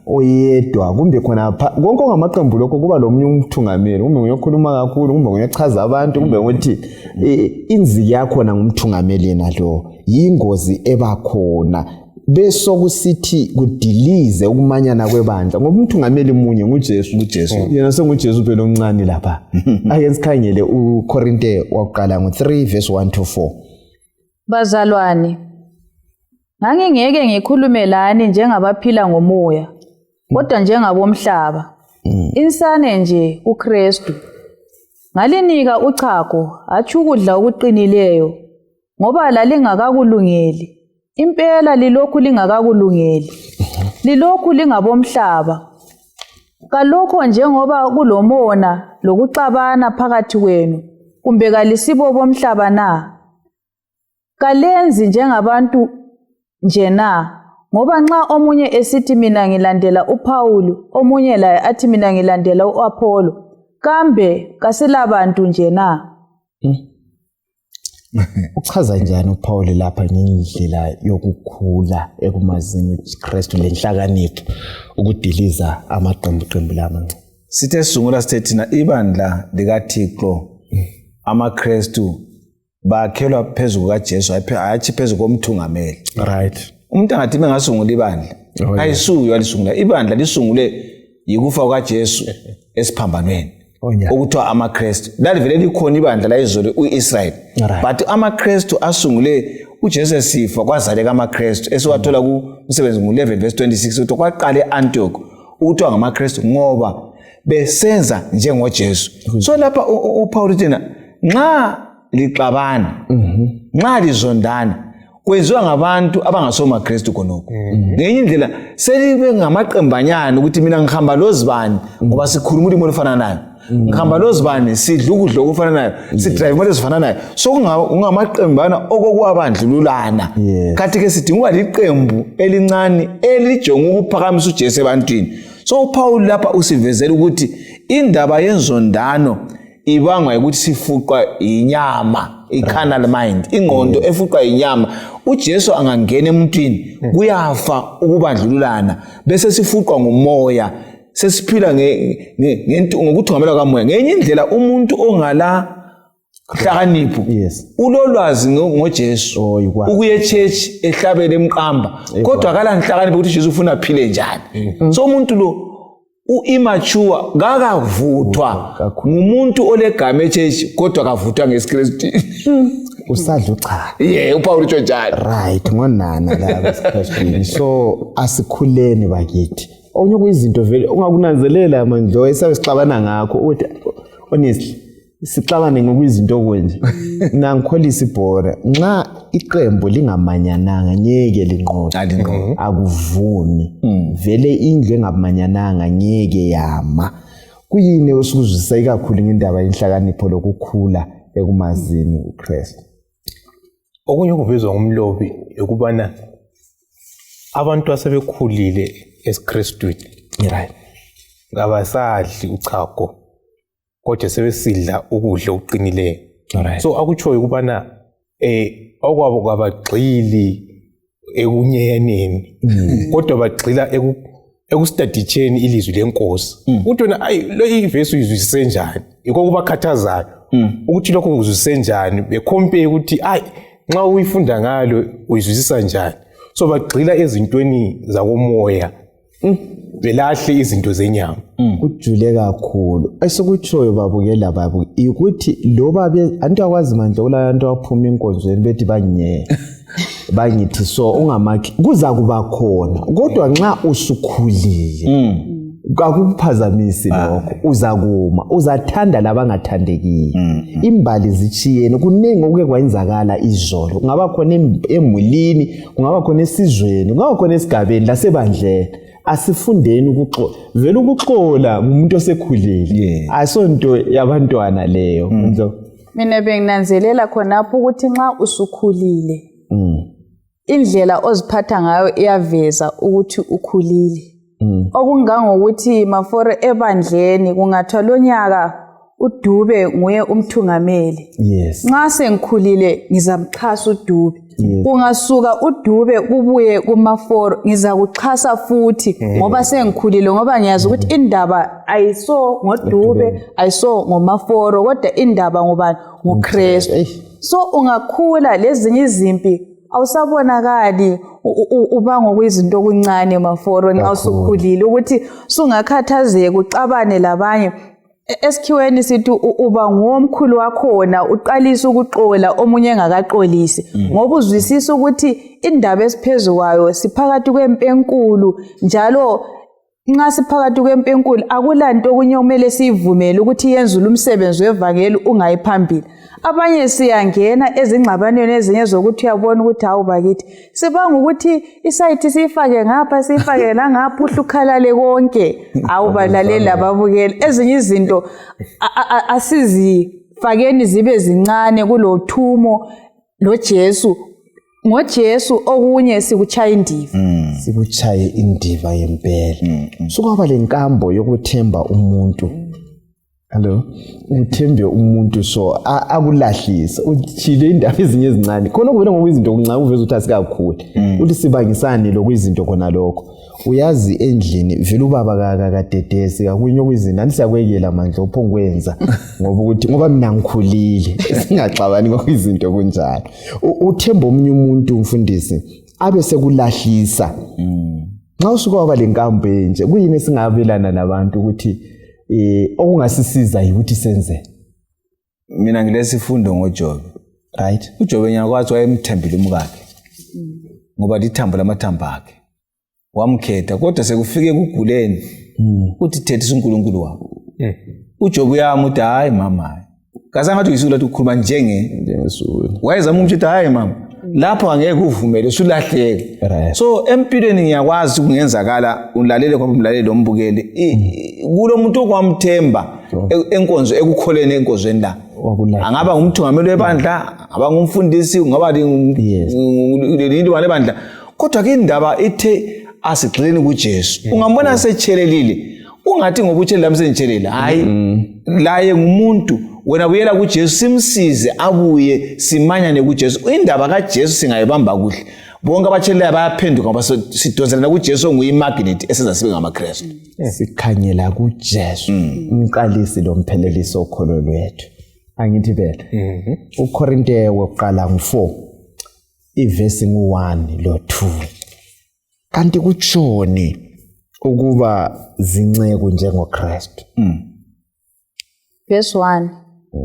oyedwa kumbe khona konke ongamaqembu lokho kuba lomunye umthungameli kumbe ngoyokhuluma kakhulu kumbe ngoyochaza abantu kumbe ukuthi inziki yakho ngumthungameli yena lo yingozi ebakhona besokusithi kudilize ukumanyana kwebandla ngoba umthungameli munye nguJesu yena senguJesu phela omncane lapha ake sikhangele uKorinte waqala ngo3 verse 1 to 4.
Bazalwane, ngangingeke ngikhulume lani njengabaphila ngomoya kodwa njengabomhlaba insane nje uKristu. Ngalinika uchago athi ukudla okuqinileyo ngoba lalingakakulungeli. Impela lilokhu lingakakulungeli. Lilokhu lingabomhlaba. Kalokho njengoba kulomona lokuxabana phakathi kwenu kumbe kalisibo bomhlaba na? Kalenzi njengabantu nje na? Ngoba nxa omunye esithi mina ngilandela uPaul, omunye laye athi mina ngilandela uApollo, kambe kasilabantu nje na?
Uchaza njani uPaul lapha ngendlela yokukhula ekumazini uKristu lenhlakanipho ukudiliza amaqembu lamancane?
Sithe sungula sithina ibandla likaThixo amaKristu bakhelwa phezulu kaJesu ayathi phezulu komthungameli.
Right.
Umuntu angathi bengasungula ibandla ayisuyo alisungula ibandla lisungule yikufa kukaJesu esiphambanweni okuthiwa amaKristu lalivele likhona ibandla la izolo uIsrael but amaKristu asungule uJesu esifa kwazaleka amaKristu esiwathola kuMsebenzi ngo11 verse 26 ukuthi kwaqala eAntioch ukuthiwa ngamaKristu ngoba besenza njengoJesu. So lapha uPaul uthi nxa lixabana nxa lizondana kwenziwa ngabantu abangasoma Kristu konoko. Ngenye indlela selibe ngamaqembanyana ukuthi mina ngihamba lozibani ngoba sikhuluma ulimi olufana nayo. Ngihamba lozibani sidla ukudla okufana nayo, sidrive imoto ezifana nayo. So ungamaqembana okokwabandlululana. Kathi ke sidinga liqembu elincane elijonga ukuphakamisa uJesu ebantwini. So uPaul lapha usivezela ukuthi indaba yenzondano ibangwa ukuthi sifuqwa inyama, i-carnal mind, ingqondo efuqwa inyama. uJesu angangena emuntwini kuyafa ukubandlululana bese sifuqwa ngomoya sesiphila ngokuthungamela kamoya. Ngenye indlela umuntu ongala hlakanipho ulolwazi ngoJesu ukuye church ehlabele emqamba kodwa akala nhlakanipho ukuthi Jesu ufuna aphile njani. So umuntu lo uimmature ngakavuthwa ngumuntu olegama eChurch kodwa akavuthwa ngeSkristu.
Usadla ucha.
uPaul utsho njalo.
Right, ngonana la eSkristwini. So asikhuleni bakithi. Onye kuyizinto vele ungakunanzelela manje oyisabe sixabana ngakho uthi honestly sixabane ngokuyizinto kwenje. Nangikholisa ibhora nxa iqembu lingamanyananga ngeke linqobe akuvuni vele indlu engamanyananga ngeke yama. Kuyini osukuzwisa ikakhulu ngendaba yenhlakanipho lokukhula ekumazini uKristu?
Okunye okuvezwa ngumlobi ukubana abantu asebekhulile eSkristwini
right
ngabasadli uchago kodwa sebesidla ukudla okuqinileyo.
Right.
So akutshoyo ukubana okwabo kwabagxili ekunyeyaneni kodwa bagxila ekustaditsheni ilizwi lenkosi. Uthi wena lo ivesi uyizwisise njani? Yikho kubakhathazayo ukuthi lokho uzwisise njani becompare ukuthi nxa uyifunda ngalo uyizwisisa njani. So bagxila ezintweni zakomoya belahle izinto zenyama.
Kujule kakhulu esikutshoyo babukela babu ukuthi loba antu akwazi manje kulabantu abaphuma inkonzweni bethi bangithi so ungamakhi kuza kuba khona kodwa nxa usukhulile akukuphazamisi lokho uzakuma uzathanda labangathandekiyo. Imbali zichiyene kuningi okuke kwenzakala izolo kungaba khona emulini kungaba khona esizweni kungaba khona esigabeni lasebandleni. Asifundeni ukuxola vele ukuxola umuntu osekhulile asonto yabantwana leyo.
Mina benginanzelela khonapho ukuthi nxa usukhulile indlela oziphatha ngayo iyaveza ukuthi ukhulile. Okungangokuthi mafore ebandleni kungathiwa lo nyaka uDube nguye umthungameli.
Yes.
Nxa sengikhulile ngizamxhasa uDube. Kungasuka uDube kubuye kuMaforo ngizakuxhasa futhi ngoba sengikhulile ngoba ngiyazi ukuthi indaba ayiso ngoDube ayiso ngoMaforo kodwa indaba ngoba nguKristu. So ungakhula lezinye izimpi awusabonakali uba ngokwizinto okuncane Maforo nxa usukhulile ukuthi sungakhathazeka uxabane labanye. Esikhiweni sithi uba ngomkhulu wakhona uqalisa ukuxola omunye engakaxolisi ngoba uzwisisa ukuthi indaba esiphezulu kwayo siphakathi kwempi enkulu njalo nxa siphakathi kwempi enkulu akulanto okunye kumele siyivumele ukuthi yenzule umsebenzi wevangeli ungayiphambili. Abanye siyangena ezingxabanweni ezinye zokuthi uyabona ukuthi hawu bakithi sibanga ukuthi isayithi sifake ngapha sifake la ngapha uhlukhalale konke hawu balaleli lababukeli ezinye izinto asizifakeni zibe zincane kulothumo lo Jesu ngoJesu okunye sikuchaya indiva
sikuchaye indiva yempela sokwaba lenkambo yokuthemba umuntu. Hello, uthembe umuntu so akulahlisa uchile indaba ezinye ezincane khona kuvela ngokwizinto okuncane uveza ukuthi asikakhulu uthi sibangisane lokwizinto khona lokho uyazi endlini vele ubaba kakadedesi kakunye okwizinto anisiyakwekela manje uphongwenza ngoba ukuthi ngoba mina ngikhulile singaxabani ngokwizinto kunjalo uthemba omunye umuntu umfundisi abe sekulahlisa nxa usuka waba lenkambo nje kuyini singabelana nabantu ukuthi okungasisiza ukuthi senze.
Mina ngilesifundo ngoJobe.
Right?
uJobe nyakwazi wayemthembile umkakhe. Ngoba lithambo lamathambo akhe. Wamkhetha kodwa sekufike kuguleni. Uthi thethisa uNkulunkulu wakho. uJobe uyama uthi hayi mama. Kazangathi uyisula ukuthi ukhuluma njengesula. Wayezama umtshitha hayi mama. Lapho angeke uvumele usulahleke. So empilweni ngiyakwazi ukungenzakala ulalele ngoba umlaleli lombukeli kulo muntu okwamthemba enkonzo ekukholeni enkonzweni la angaba ngumthungameli webandla angaba ngumfundisi ungaba leli wale bandla kodwa ke indaba ithe asigxileni kuJesu ungambona sechelelile ungathi ngoba utshela lamsentshelela hayi laye ngumuntu wena buyela kuJesu simsize abuye simanyane kuJesu indaba kaJesu singayibamba kuhle bonke abatshela bayaphenduka ngoba sidonselana kuJesu onguyimagnet esenza sibe ngamaKristu
sikhanyela kuJesu umqalisi lomphelelisi okholo lwethu angithi phela uKorinte wokuqala ngo4 ivesi ngu1 lo2 kanti kutshoni ukuba zinceke njengoKristu
verse 1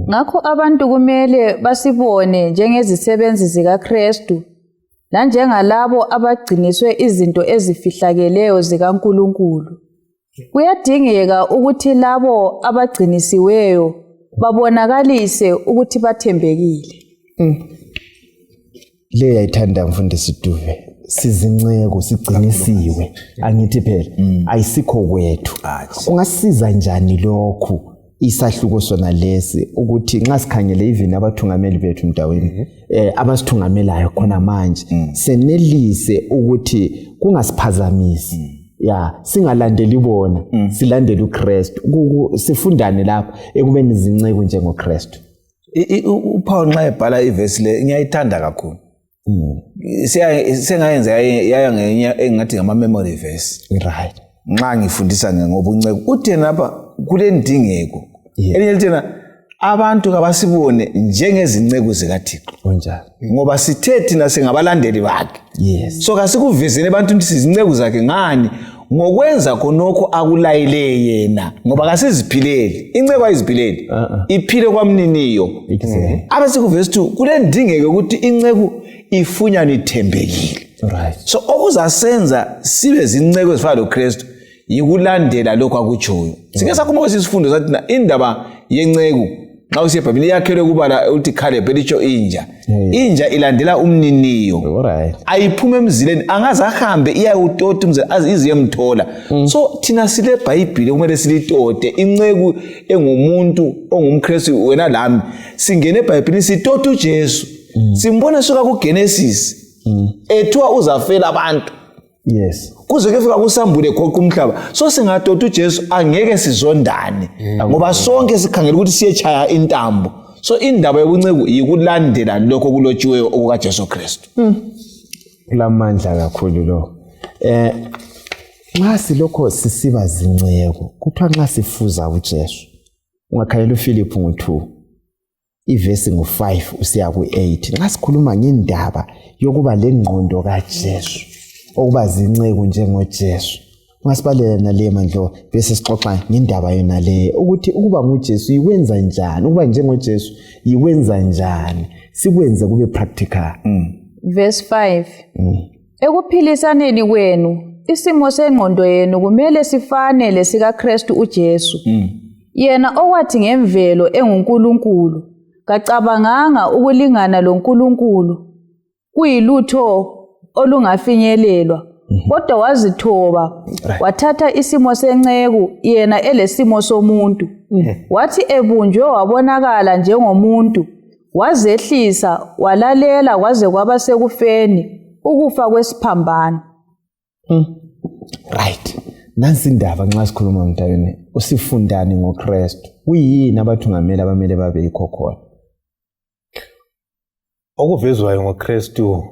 ngakho abantu kumele basibone njengezisebenzi zikaKristu la njengalabo abagciniswe izinto ezifihlakeleyo zikaNkuluNkulu kuyadingeka ukuthi labo abagcinisiweyo babonakalise ukuthi bathembekile
le yayithanda mfundisi Duve sizinceke sigcinisiwe angithi phela ayisikho kwethu ungasiza njani lokho isahluko sona lesi ukuthi nxa sikhangele even abathungameli bethu mntaweni abasithungamelayo khona manje senelise ukuthi kungasiphazamisi singalandeli bona silandele uKristu sifundane lapha ekubeni zinceke njengoKristu
uPaul nxa ebhala ivesi le ngiyayithanda kakhulu sengayenza yaya ngenye engathi ngama memory verse
right
nxa ngifundisa ngobunceke uthi lapha kule ndingeko elinye lithena abantu kabasibone njengezinceke zikaThixo
onjalo
ngoba sithe thina singabalandeli bakhe
yes
so kasikuvezene abantu ukuthi sizinceke zakhe ngani ngokwenza khonokho akulayile yena ngoba kasiziphileli inceke ayiziphileli iphile kwamniniyo abesikuvesi 2 kule ndingeko ukuthi inceke ifunyane ithembekile
right
so okuzasenza sibe zinceke ezifana loKristu yikulandela lokho akutshoyo sike sakhuluma kwesifundo sathi indaba yenceke xa usiye eBhayibhelini yakhelwe kubala uthi Caleb elitsho inja ilandela umniniyo
right
ayiphume emzileni angaze ahambe iyawutota umzile ize yemthola so thina sile eBhayibheli kumele silitote inceke engumuntu ongumKristu wena lami singene eBhayibhelini sitota uJesu simbona suka kuGenesis ethiwa uzafela abantu
Yes.
kuze kufika kusambule khokho umhlaba so singadoda uJesu angeke sizondane ngoba sonke sikhangela ukuthi siyechaya intambo so indaba yobunceku ikulandela lokho kulotshiweyo okuka Jesu Kristu
kulamandla kakhulu lo nxa silokho sisiba zinceko kuthiwa nxa sifuza uJesu ungakhayela uPhilip ngo2 ivesi ngo5 usiya ku8 nxa sikhuluma ngendaba yokuba lengqondo kaJesu okuba zinceke njengoJesu ungasibalela nale mandlo bese sixoxa ngendaba yona le ukuthi ukuba nguJesu ikwenza njani ukuba njengoJesu ikwenza njani sikwenze kube practical
verse 5 ekuphilisaneni kwenu isimo sengqondo yenu kumele sifane lesika Kristu uJesu yena okwathi ngemvelo enguNkulunkulu kacabanganga ukulingana loNkulunkulu kuyilutho olungafinyelelwa kodwa wazithoba wathatha isimo senceku yena elesimo somuntu wathi ebunjwe wabonakala njengomuntu wazehlisa walalela kwaze kwaba sekufeni ukufa kwesiphambano
right nansi indaba nxa sikhuluma mntayoni usifundani ngoKristu kuyini abathungameli abamele babe yikho khona
okuvezwayo ngoKristu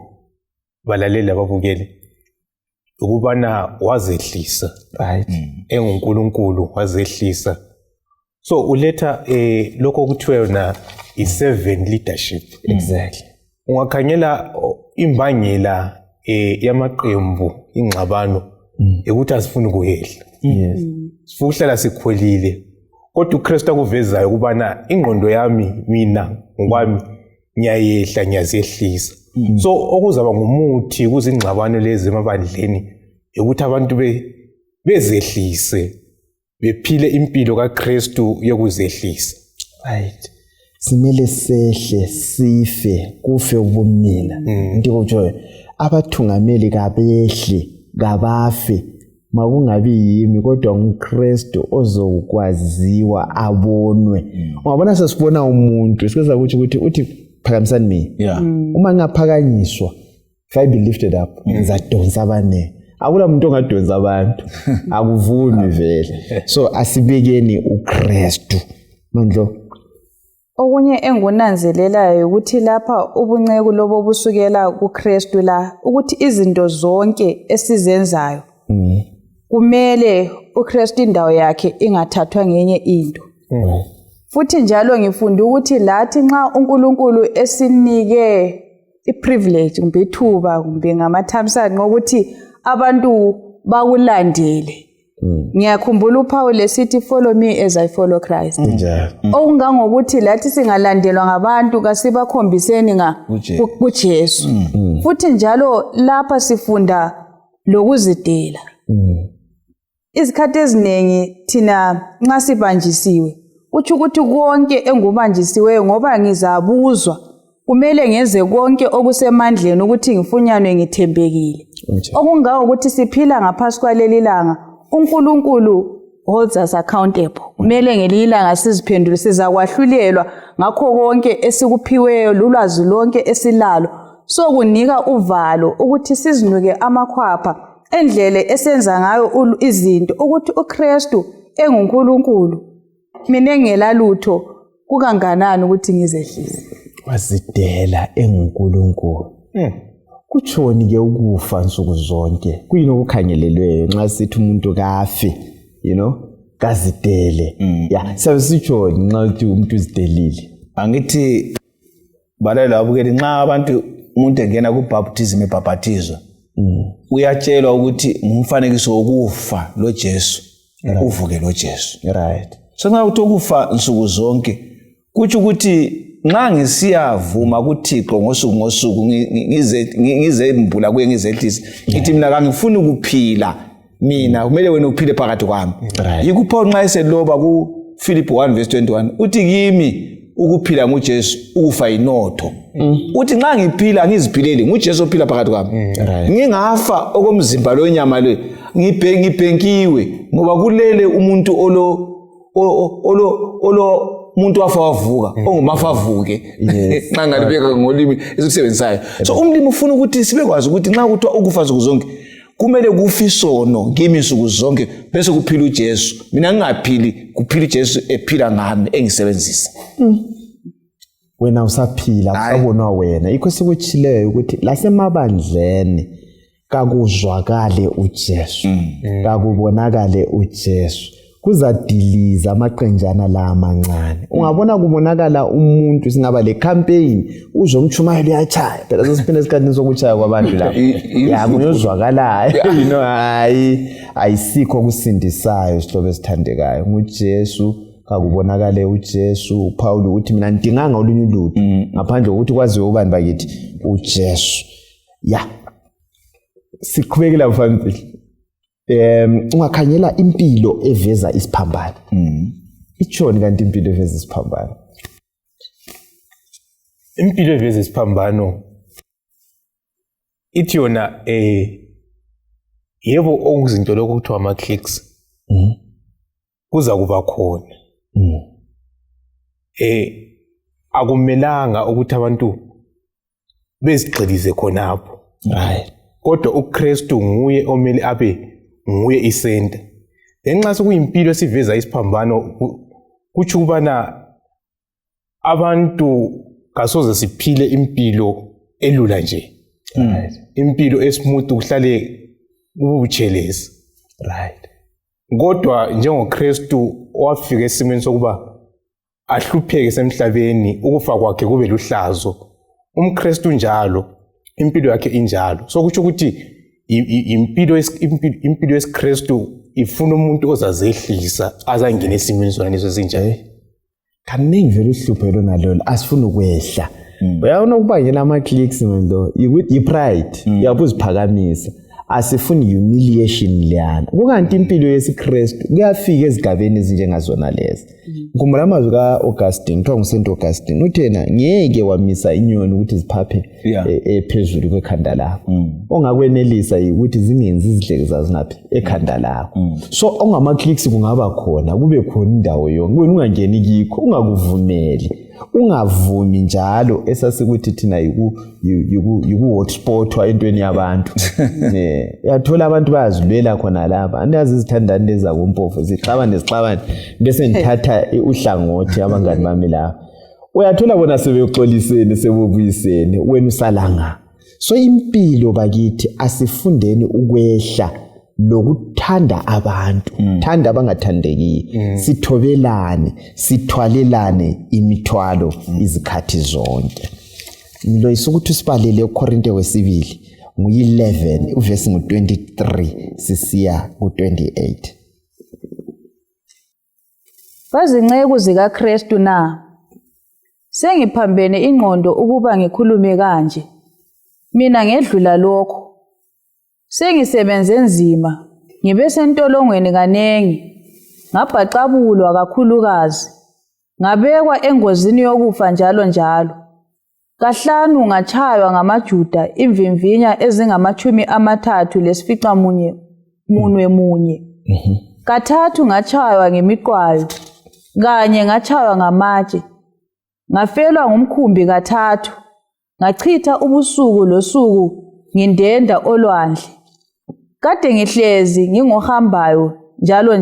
balaleli ababukeli ukubana wazehlisa
right
enguNkulunkulu wazehlisa so uletha lokho okuthiwa na i7 leadership
exactly
ungakhangela imbangela yamaqembu ingxabano ukuthi asifuni kuyehla
yes
sifuna ukuhlala sikhwelile kodwa uKristu akuvezayo ukubana ingqondo yami mina ngokwami ngiyayehla ngiyazehlisa so okuzaba ngumuthi kuzingxabano lezi emabandleni ukuthi abantu bezehlise bephile impilo kaKristu yokuzehlisa
right simele sehle sife kufe ubumila ndikutsho abathungameli kabehle kabafe makungabi yimi kodwa nguKristu ozokwaziwa abonwe ungabona sesibona umuntu sikwenza ukuthi phakamisani mina uma ngaphakanyiswa if I be lifted up ngizadonsa abane akula muntu ongadonsa abantu akuvuni vele so asibekeni uKristu mandlo
okunye engunanzelelayo ukuthi lapha ubunceku lobo busukela kuKristu la ukuthi izinto zonke esizenzayo kumele uKristu indawo yakhe ingathathwa ngenye into futhi njalo ngifunda ukuthi lathi nxa uNkulunkulu esinike iprivilege kumbe ithuba kumbe ngamathamsanqa ukuthi abantu bakulandele ngiyakhumbula uPaul esithi follow me as I follow Christ okungangokuthi lathi singalandelwa ngabantu kasibakhombiseni kuJesu futhi njalo lapha sifunda lokuzidela izikhathi eziningi thina nxa sibanjisiwe uthi ukuthi konke engubanjisiweyo ngoba ngizabuzwa kumele ngenze konke okusemandleni ukuthi ngifunyanwe ngithembekile okungawo ukuthi siphila ngaphansi kwaleli langa uNkulunkulu holds us accountable kumele ngelilanga siziphendule sizakwahlulelwa ngakho konke esikuphiweyo lulwazi lonke esilalo so kunika uvalo ukuthi sizinuke amakhwapha endlele esenza ngayo izinto ukuthi uKristu enguNkulunkulu mina ngelalutho kukanganani ukuthi ngizehlise
wazidela enguNkulunkulu kutshoni ke ukufa nsuku zonke kuyini okukhangelelweyo nxa sithi umuntu kafe kazidele sabe sitshoni nxa uthi umuntu uzidelile
angithi balela abukeli nxa abantu umuntu engena kubaptism ebhaphathizwa uyatshelwa ukuthi ngumfanekiso wokufa loJesu uvuke loJesu
right
so nxa uthi ukufa nsuku zonke kuthi ukuthi nxa ngisiyavuma kuThixo ngosuku ngize mbula kuye ngizehlise ngithi mina kangifuni ukuphila mina kumele wena uphile phakathi kwami yikupho nxa eseloba kuFiliphi 1:21 uthi kimi ukuphila nguJesu ukufa inotho uthi nxa ngiphila ngiziphilele nguJesu ophila phakathi kwami ngingafa okomzimba lonyama le ngibhenkiwe ngoba kulele umuntu olo umuntu wafa wavuka ongumafa avuke nxa ngalibeka ngolimi esisebenzayo so umlimi ufuna ukuthi sibekwazi ukuthi nxa kuthiwa ukufa nsuku zonke kumele kufe isono kimi insuku zonke bese kuphila uJesu. Mina ngingaphili, kuphila uJesu ephila ngami engisebenzisa.
Wena usaphila usabonwa wena. Ikho sikutshileyo ukuthi lasemabandleni kakuzwakale uJesu. Kakubonakale uJesu. Kuzadiliza amaqenjana la amancane. Ungabona kubonakala umuntu singaba le campaign uzwe umchumayelo uyachaya. Phela sesiphinde esikhathini sokuchaya kwabantu la. Ya kuyozwakalayo. You know ayisikho kusindisayo sihlobo esithandekayo. nguJesu kakubonakale uJesu. Paul uthi mina ngidinganga olunye ulutho ngaphandle kokuthi kwaziwe ubani bakithi uJesu. Ya. Siqhubekela mfana. Ungakhanyela impilo eveza isiphambano. Itshoni kanti impilo eveza isiphambano?
Impilo eveza isiphambano ithi yona yebo okuzinto lokho kuthiwa ama clicks kuza kuba khona. Akumelanga ukuthi abantu bezigxilize khonapho.
Right.
Kodwa uKristu nguye omele abe nguye isenta. Ngenxa sokuyimpilo esiveza isiphambano kuthi ubana abantu kasoze siphile impilo elula nje.
Right.
Impilo esmooth kuhlale kubutshelezi.
Right.
Kodwa njengoKristu owafika esimeni sokuba ahlupheke semhlabeni ukufa kwakhe kube luhlazo. UmKristu njalo impilo yakhe injalo. So kuthi ukuthi impilo yesiKristu ifuna umuntu ozazehlisa azangena esimeni sona leso sinjalo.
Kaningi vele uhluphelo nalolo asifuna ukwehla. Uyabona ukubangela ama clicks manje i-pride uyabuziphakamisa. Asifuni humiliation liyana. Kukanti impilo yesiKristu kuyafika ezigabeni ezinjengazona lezi. Ngikhumbula amazwi kaAugustine, kuthiwa nguSaint Augustine, uthena ngeke wamisa inyoni ukuthi ziphaphe ephezulu kwekhanda lakho. Ongakwenelisa ukuthi zingenzi izidleke zazo ngaphi ekhanda lakho. So ongama clicks kungaba khona, kube khona indawo yonke. Wena ungangeni kikho, ungakuvumeli. Ungavumi njalo esasikuthi thina yiku hotspot wa entweni yabantu. Yathola abantu bayazilwela khona lapha. Andazi izithandani leza kuMpofu zixabane bese ngithatha uhlangothi abangani bami lapha. Uyathola bona sebexolisene sebubuyisene wena usalanga. So impilo bakithi asifundeni ukwehla lokuthanda abantu, thanda abangathandeki, sithobelane, sithwalelane imithwalo izikhathi zonke. Ngilo isukuthi sibalele uKorinte wesibili ngu11 uvesi ngu23 sisiya ku28.
Bazinceku zikaKristu na sengiphambene ingqondo ukuba ngikhulume kanje. Mina ngedlula lokho sengisebenze nzima, ngibe sentolongweni kanengi, ngabhaqabulwa kakhulukazi, ngabekwa engozini yokufa njalo. Kahlanu ngachaywa ngamaJuda imvimvinya ezingama-33 kathathu ngachaywa ngemiqwayo, kanye ngachaywa ngamatshe, ngafelwa ngumkhumbi kathathu, ngachitha ubusuku losuku ngindenda olwandle. Kade ngihlezi ngingohambayo njalo,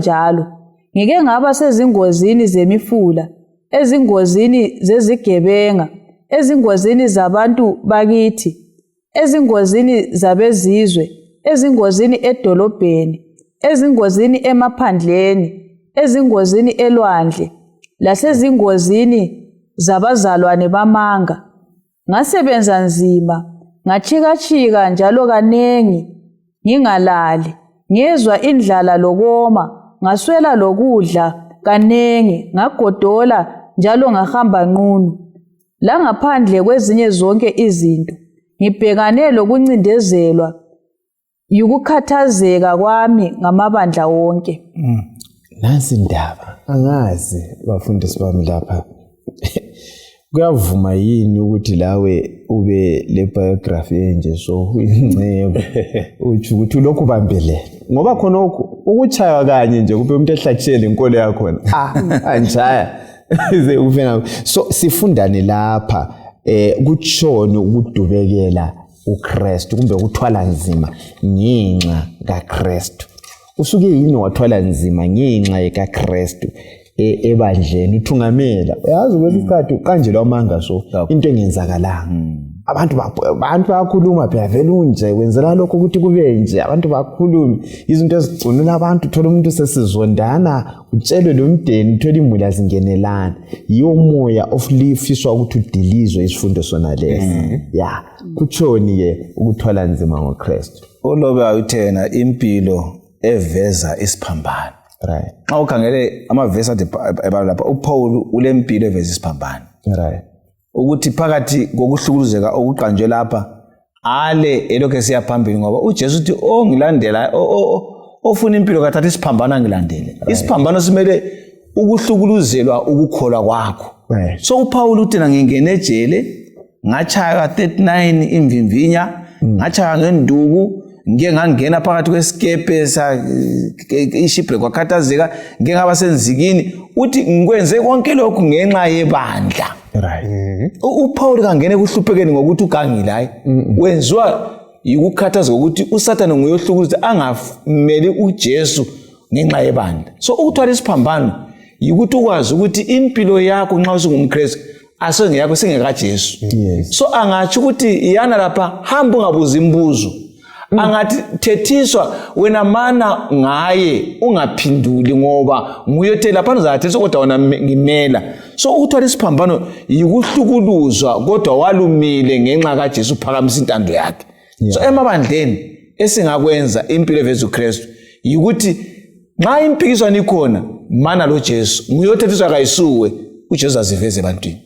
ngike ngaba sezingozini zemifula, ezingozini zezigebenga, ezingozini zabantu bakithi, ezingozini zabezizwe, ezingozini edolobheni, ezingozini emaphandleni, ezingozini elwandle, lasezingozini zabazalwane bamanga. Ngasebenza nzima, ngachika njalo kanengi, ngingalali, ngezwa indlala lokoma, ngaswela lokudla kanengi, ngagodola njalo ngahamba nqunu. La ngaphandle kwezinye zonke izinto, ngibhekane lokuncindezelwa yikukhathazeka kwami ngamabandla wonke.
Nansi indaba, angazi bafundisi bami lapha. Kuyavuma yini ukuthi lawe ube le biography enje so uyincebo uthi ukuthi lokhu ubambelele ngoba khona ukuchaywa kanye nje kube umuntu ehlathshele inkolo yakho anjaya ize ufena so sifundane lapha kutshona ukudubekela uKristu kumbe ukuthwala nzima ngenxa kaKristu. Usuke yini wathwala nzima ngenxa kaKristu ebandleni uthungamela? Uyazi kwesikhathi uqanjelwa amanga so into engenzakalanga. Abantu bayakhuluma phela vele unje wenzela lokho ukuthi kube nje abantu bakhuluma izinto ezigcinula abantu uthola umuntu sesizondana utshelwe lo mdeni uthola imuli zingenelana yiwo moya ofiswa ukuthi udilizwe isifundo sona lesi kutshoni ke ukuthwala nzima ngoKristu.
Ulobe ayuthena impilo eveza isiphambano.
Right.
Xa ukhangele amavesi athi ebala lapha uPaul ulempilo eveza isiphambano.
Right.
Ukuthi phakathi kokuhlukuluzeka okuqanjwe lapha ale elokho siyaphambili ngoba uJesu uthi ongilandela ofuna impilo kathatha isiphambano angilandele. Isiphambano simele ukuhlukuluzelwa ukukholwa kwakho.
Right.
So uPaul uthi ngingene ejele ngachaya 39 imvimvinya ngachaya ngenduku ngike ngangena phakathi kwesikepe ishipre kwakhathazeka ngike ngaba senzikini uthi ngikwenze konke lokhu ngenxa yebandla.
Right.
uPaul kangene kuhluphekeni ngokuthi ugangile hayi wenzwa ukukhathazeka ukuthi uSathane nguyohlukuluza angameli uJesu ngenxa yebandla. So ukuthwala isiphambano ukuthi ukwazi ukuthi impilo yakho nxa usungumKristu asengeyakho singekaJesu.
Yes.
So angathi ukuthi iyana lapha hamba ungabuza imibuzo. Angathi thethiswa wena mana ngaye ungaphinduli ngoba nguyothe lapha uzathethiswa kodwa wona ngimela. So ukuthwala isiphambano yikuhlukuluzwa kodwa walumile ngenxa kaJesu phakamisa intando yakhe. So emabandleni esingakwenza impilo eveza uKristu yikuthi nxa impikiswano ikhona mana lo Jesu nguyothethiswa kayisuwe uJesu aziveze ebantwini.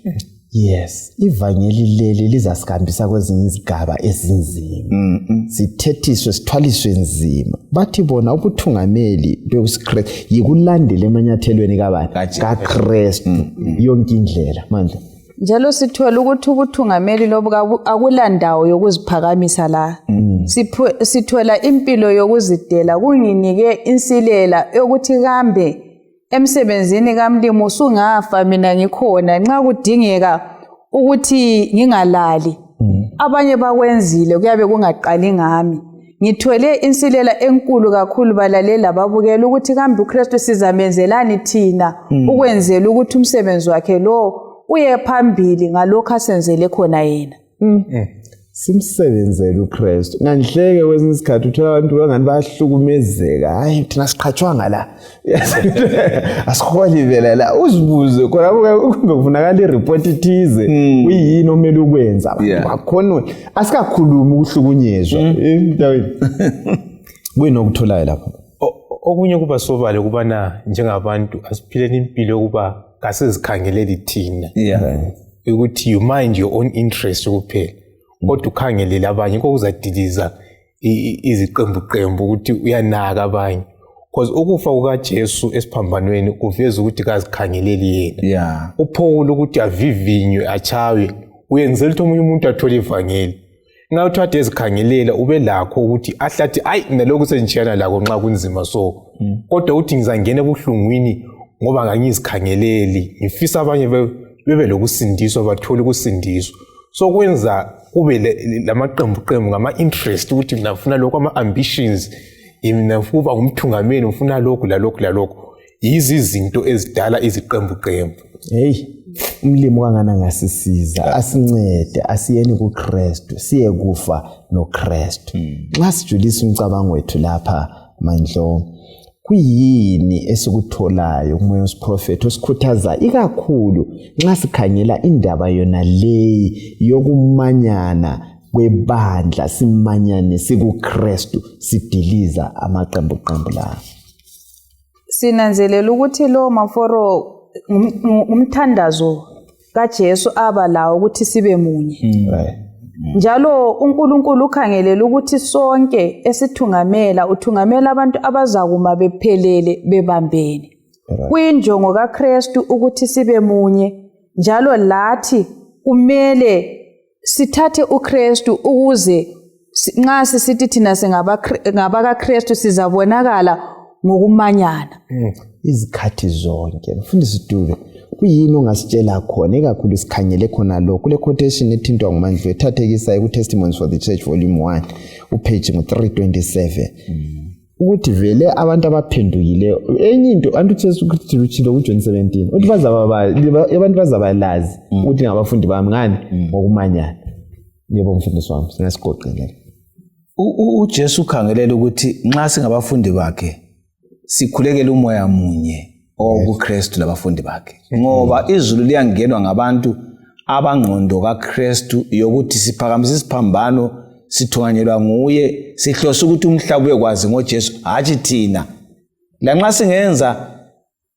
Yes, ivangeli leli lizasikambisa kwezinye izigaba ezinzima. Sithethiswe sithwaliswe nzima. Bathi bona ubuthungameli bekusiKristu yikulandela emanyathelweni kaKristu yonke indlela manje.
Njalo sithola ukuthi ubuthungameli lobu akulandawo yokuziphakamisa la. Sithola impilo yokuzidela kunginike insilela yokuthi kambe emsebenzini kaMlimo usungafa mina ngikhona nxa kudingeka ukuthi ngingalali abanye bakwenzile kuyabe kungaqali ngami. Ngithwele insilela enkulu kakhulu balalela ababukela ukuthi kambe uKristu sizamenzelani thina ukwenzela ukuthi umsebenzi wakhe lo uye phambili ngalokho asenzele khona yena.
Simsebenzele uKristu. Nganhleke kwesinye isikhathi uthola abantu bangani bayahlukumezeka. Hayi thina siqhatshwanga la. Asikholi vele la uzibuze khona kumbe kufunakala ireport ithize uyini omele ukwenza bakhona asikakhulumi ukuhlukunyezwa emntawini. Kuyinokutholaya lapho.
Okunye kuba sobala kubana njengabantu asiphileni impilo yokuba kasizikhangeleli thina. Ukuthi you mind your own interest kuphela. Kodwa ukhangelele abanye kokuzadiliza iziqembu ukuthi uyanaka abanye. Because ukufa kukaJesu esiphambanweni kuveza ukuthi kazikhangeleli yena. uPaul ukuthi avivinywe achawe uyenzela ukuthi omunye umuntu athole ivangeli. Ngathi wathi ezikhangelela ube lakho ukuthi ahlathi ayi nalokho senjiyana lako nxa kunzima so. Kodwa uthi ngizangena ebuhlungwini ngoba ngangizikhangeleli. Ngifisa abanye bebe lokusindiswa bathole ukusindiswa. So kwenza kube lamaqembu ngama-interest ukuthi mina ngifuna lokho ama-ambitions mina kuba ngumthungameli ngifuna lokhu lalokhu yizi izinto ezidala iziqembu.
Hey umlimo kangana ngasisiza asincede asiyeni kuKristu siye kufa noKristu. Nxa sijulisa umcabango wethu lapha Mandlo kuyini esikutholayo kumoya wesiprofeti osikhuthaza ikakhulu nxa sikhangela indaba yona leyi yokumanyana kwebandla simanyane sikuKristu sidiliza amaqembu la.
Sinanzelela ukuthi lo maforo umthandazo kaJesu abalawo ukuthi sibe munye. Njalo uNkulunkulu ukhangelela ukuthi sonke esithungamela uthungamela abantu abazakuma bephelele bebambene. Kuyinjongo kaKristu ukuthi sibe munye njalo lathi kumele sithathe uKristu ukuze nxa sisithi thina singabakaKristu sizabonakala ngokumanyana.
Izikhathi zonke mfundisi Dube kuyini ongasitshela khona ikakhulu sikhangele khona lo kule quotation ethintwa nguMandla ethathekisa ku Testimonies for the Church volume 1 upage 327 ukuthi vele abantu abaphendukileyo enye into antuthesu ukuthi uchilo ku John 17 uthi abantu bazabalazi ukuthi ngabafundi bami ngani ngokumanyana. Yebo mfundisi wami singasigoqelela.
uJesu ukhangelela ukuthi nxa singabafundi bakhe sikhulekele umoya munye okuKristu labafundi bakhe ngoba izulu liyangenwa ngabantu abangqondo kaKristu yokuthi siphakamise isiphambano sithonganyelwa nguye sihlose ukuthi umhlaba uyekwazi ngoJesu hathi thina lanxa singenza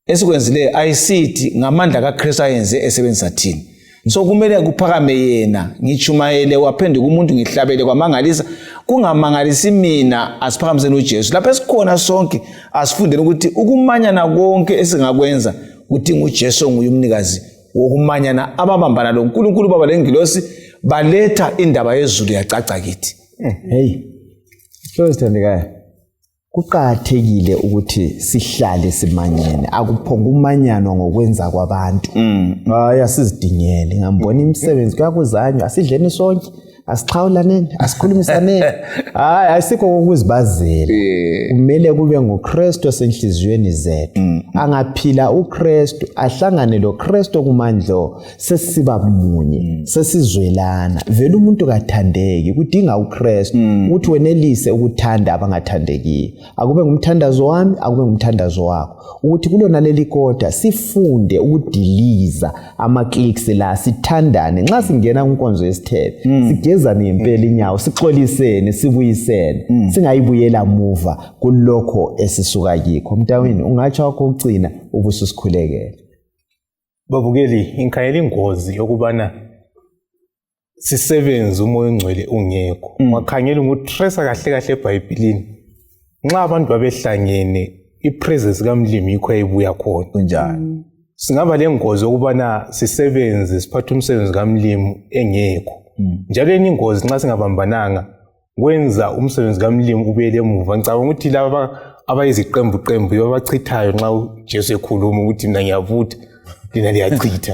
esikwenzileyo ayisithi ngamandla kaKristu ayenze esebenzisa thina. So kumele kuphakame yena ngichumayele waphenduka umuntu ngihlabele kwamangalisa kungamangalisi mina asiphakamise noJesu lapha esikhona sonke asifundele ukuthi ukumanyana konke esingakwenza kudinga uJesu nguye umnikazi wokumanyana ababambana lo uNkulunkulu baba lengilosi baletha indaba yezulu yacaca kithi.
Hey sithandekayo kuqathekile ukuthi sihlale simanyene akuphonga umanyano ngokwenza kwabantu. Hayi asizidingele ngambona imisebenzi kuyakuzanywa asidleni sonke asiqhawulaneni asikhulumisaneni hayi asikho kokuzibazela kumele kube ngoKristu osenhliziyweni zethu angaphila uKristu ahlangane loKristu kumandlo sesiba munye sesizwelana vele umuntu kathandeki kudinga uKristu ukuthi wenelise ukuthanda abangathandeki akube ngumthandazo wami akube ngumthandazo wakho ukuthi kulona leli kodwa sifunde ukudiliza ama-clicks la sithandane nxa singena kunkonzo yesithebe sigezane impela inyawo sixolisene sibuyisene singayibuyela muva kulokho esisuka kikho. Mntawini ungatsho wakho ugcina ubususikhulekela.
Babukeli inkhayela ingozi yokubana sisebenze umoya ongcwele ungekho wakhangela nguTresa kahle kahle eBhayibhelini nxa abantu babehlangene ipresence kaMlimi ikho ayibuya khona
Kunjani?
Singaba lengozi yokubana sisebenze siphathe umsebenzi kaMlimi engekho njalo ingozi nxa singabambananga kwenza umsebenzi kaMlimi ubele emuva. Ngicabanga ukuthi laba abayiziqembu abachithayo nxa uJesu ekhuluma ukuthi mina ngiyavutha lina liyachitha.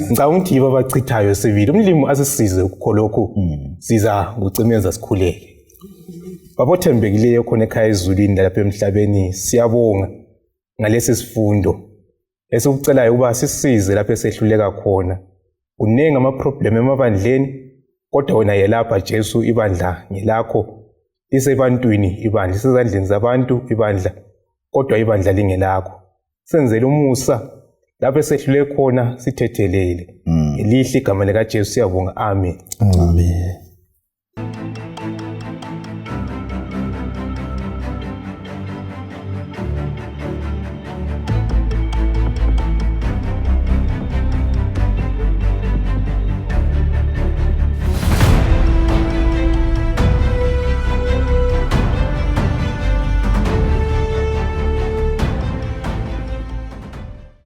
Ngicabanga ukuthi yibo abachithayo sibili uMlimi asisize ukholokho siza kucimeza sikhuleke. Babothembekileyo khona ekhaya ezulwini lapha emhlabeni siyabonga ngalesi sifundo esikucelayo ukuba sisize lapha esehluleka khona. Kunengi ama-problem emabandleni kodwa wena yelapha Jesu ibandla ngilakho lisebantwini ibandla lisezandleni zabantu ibandla kodwa ibandla lingelakho. Senzele umusa lapha esehluleke khona sithethelele. Lihle igama likaJesu siyabonga. Amen.
Amen.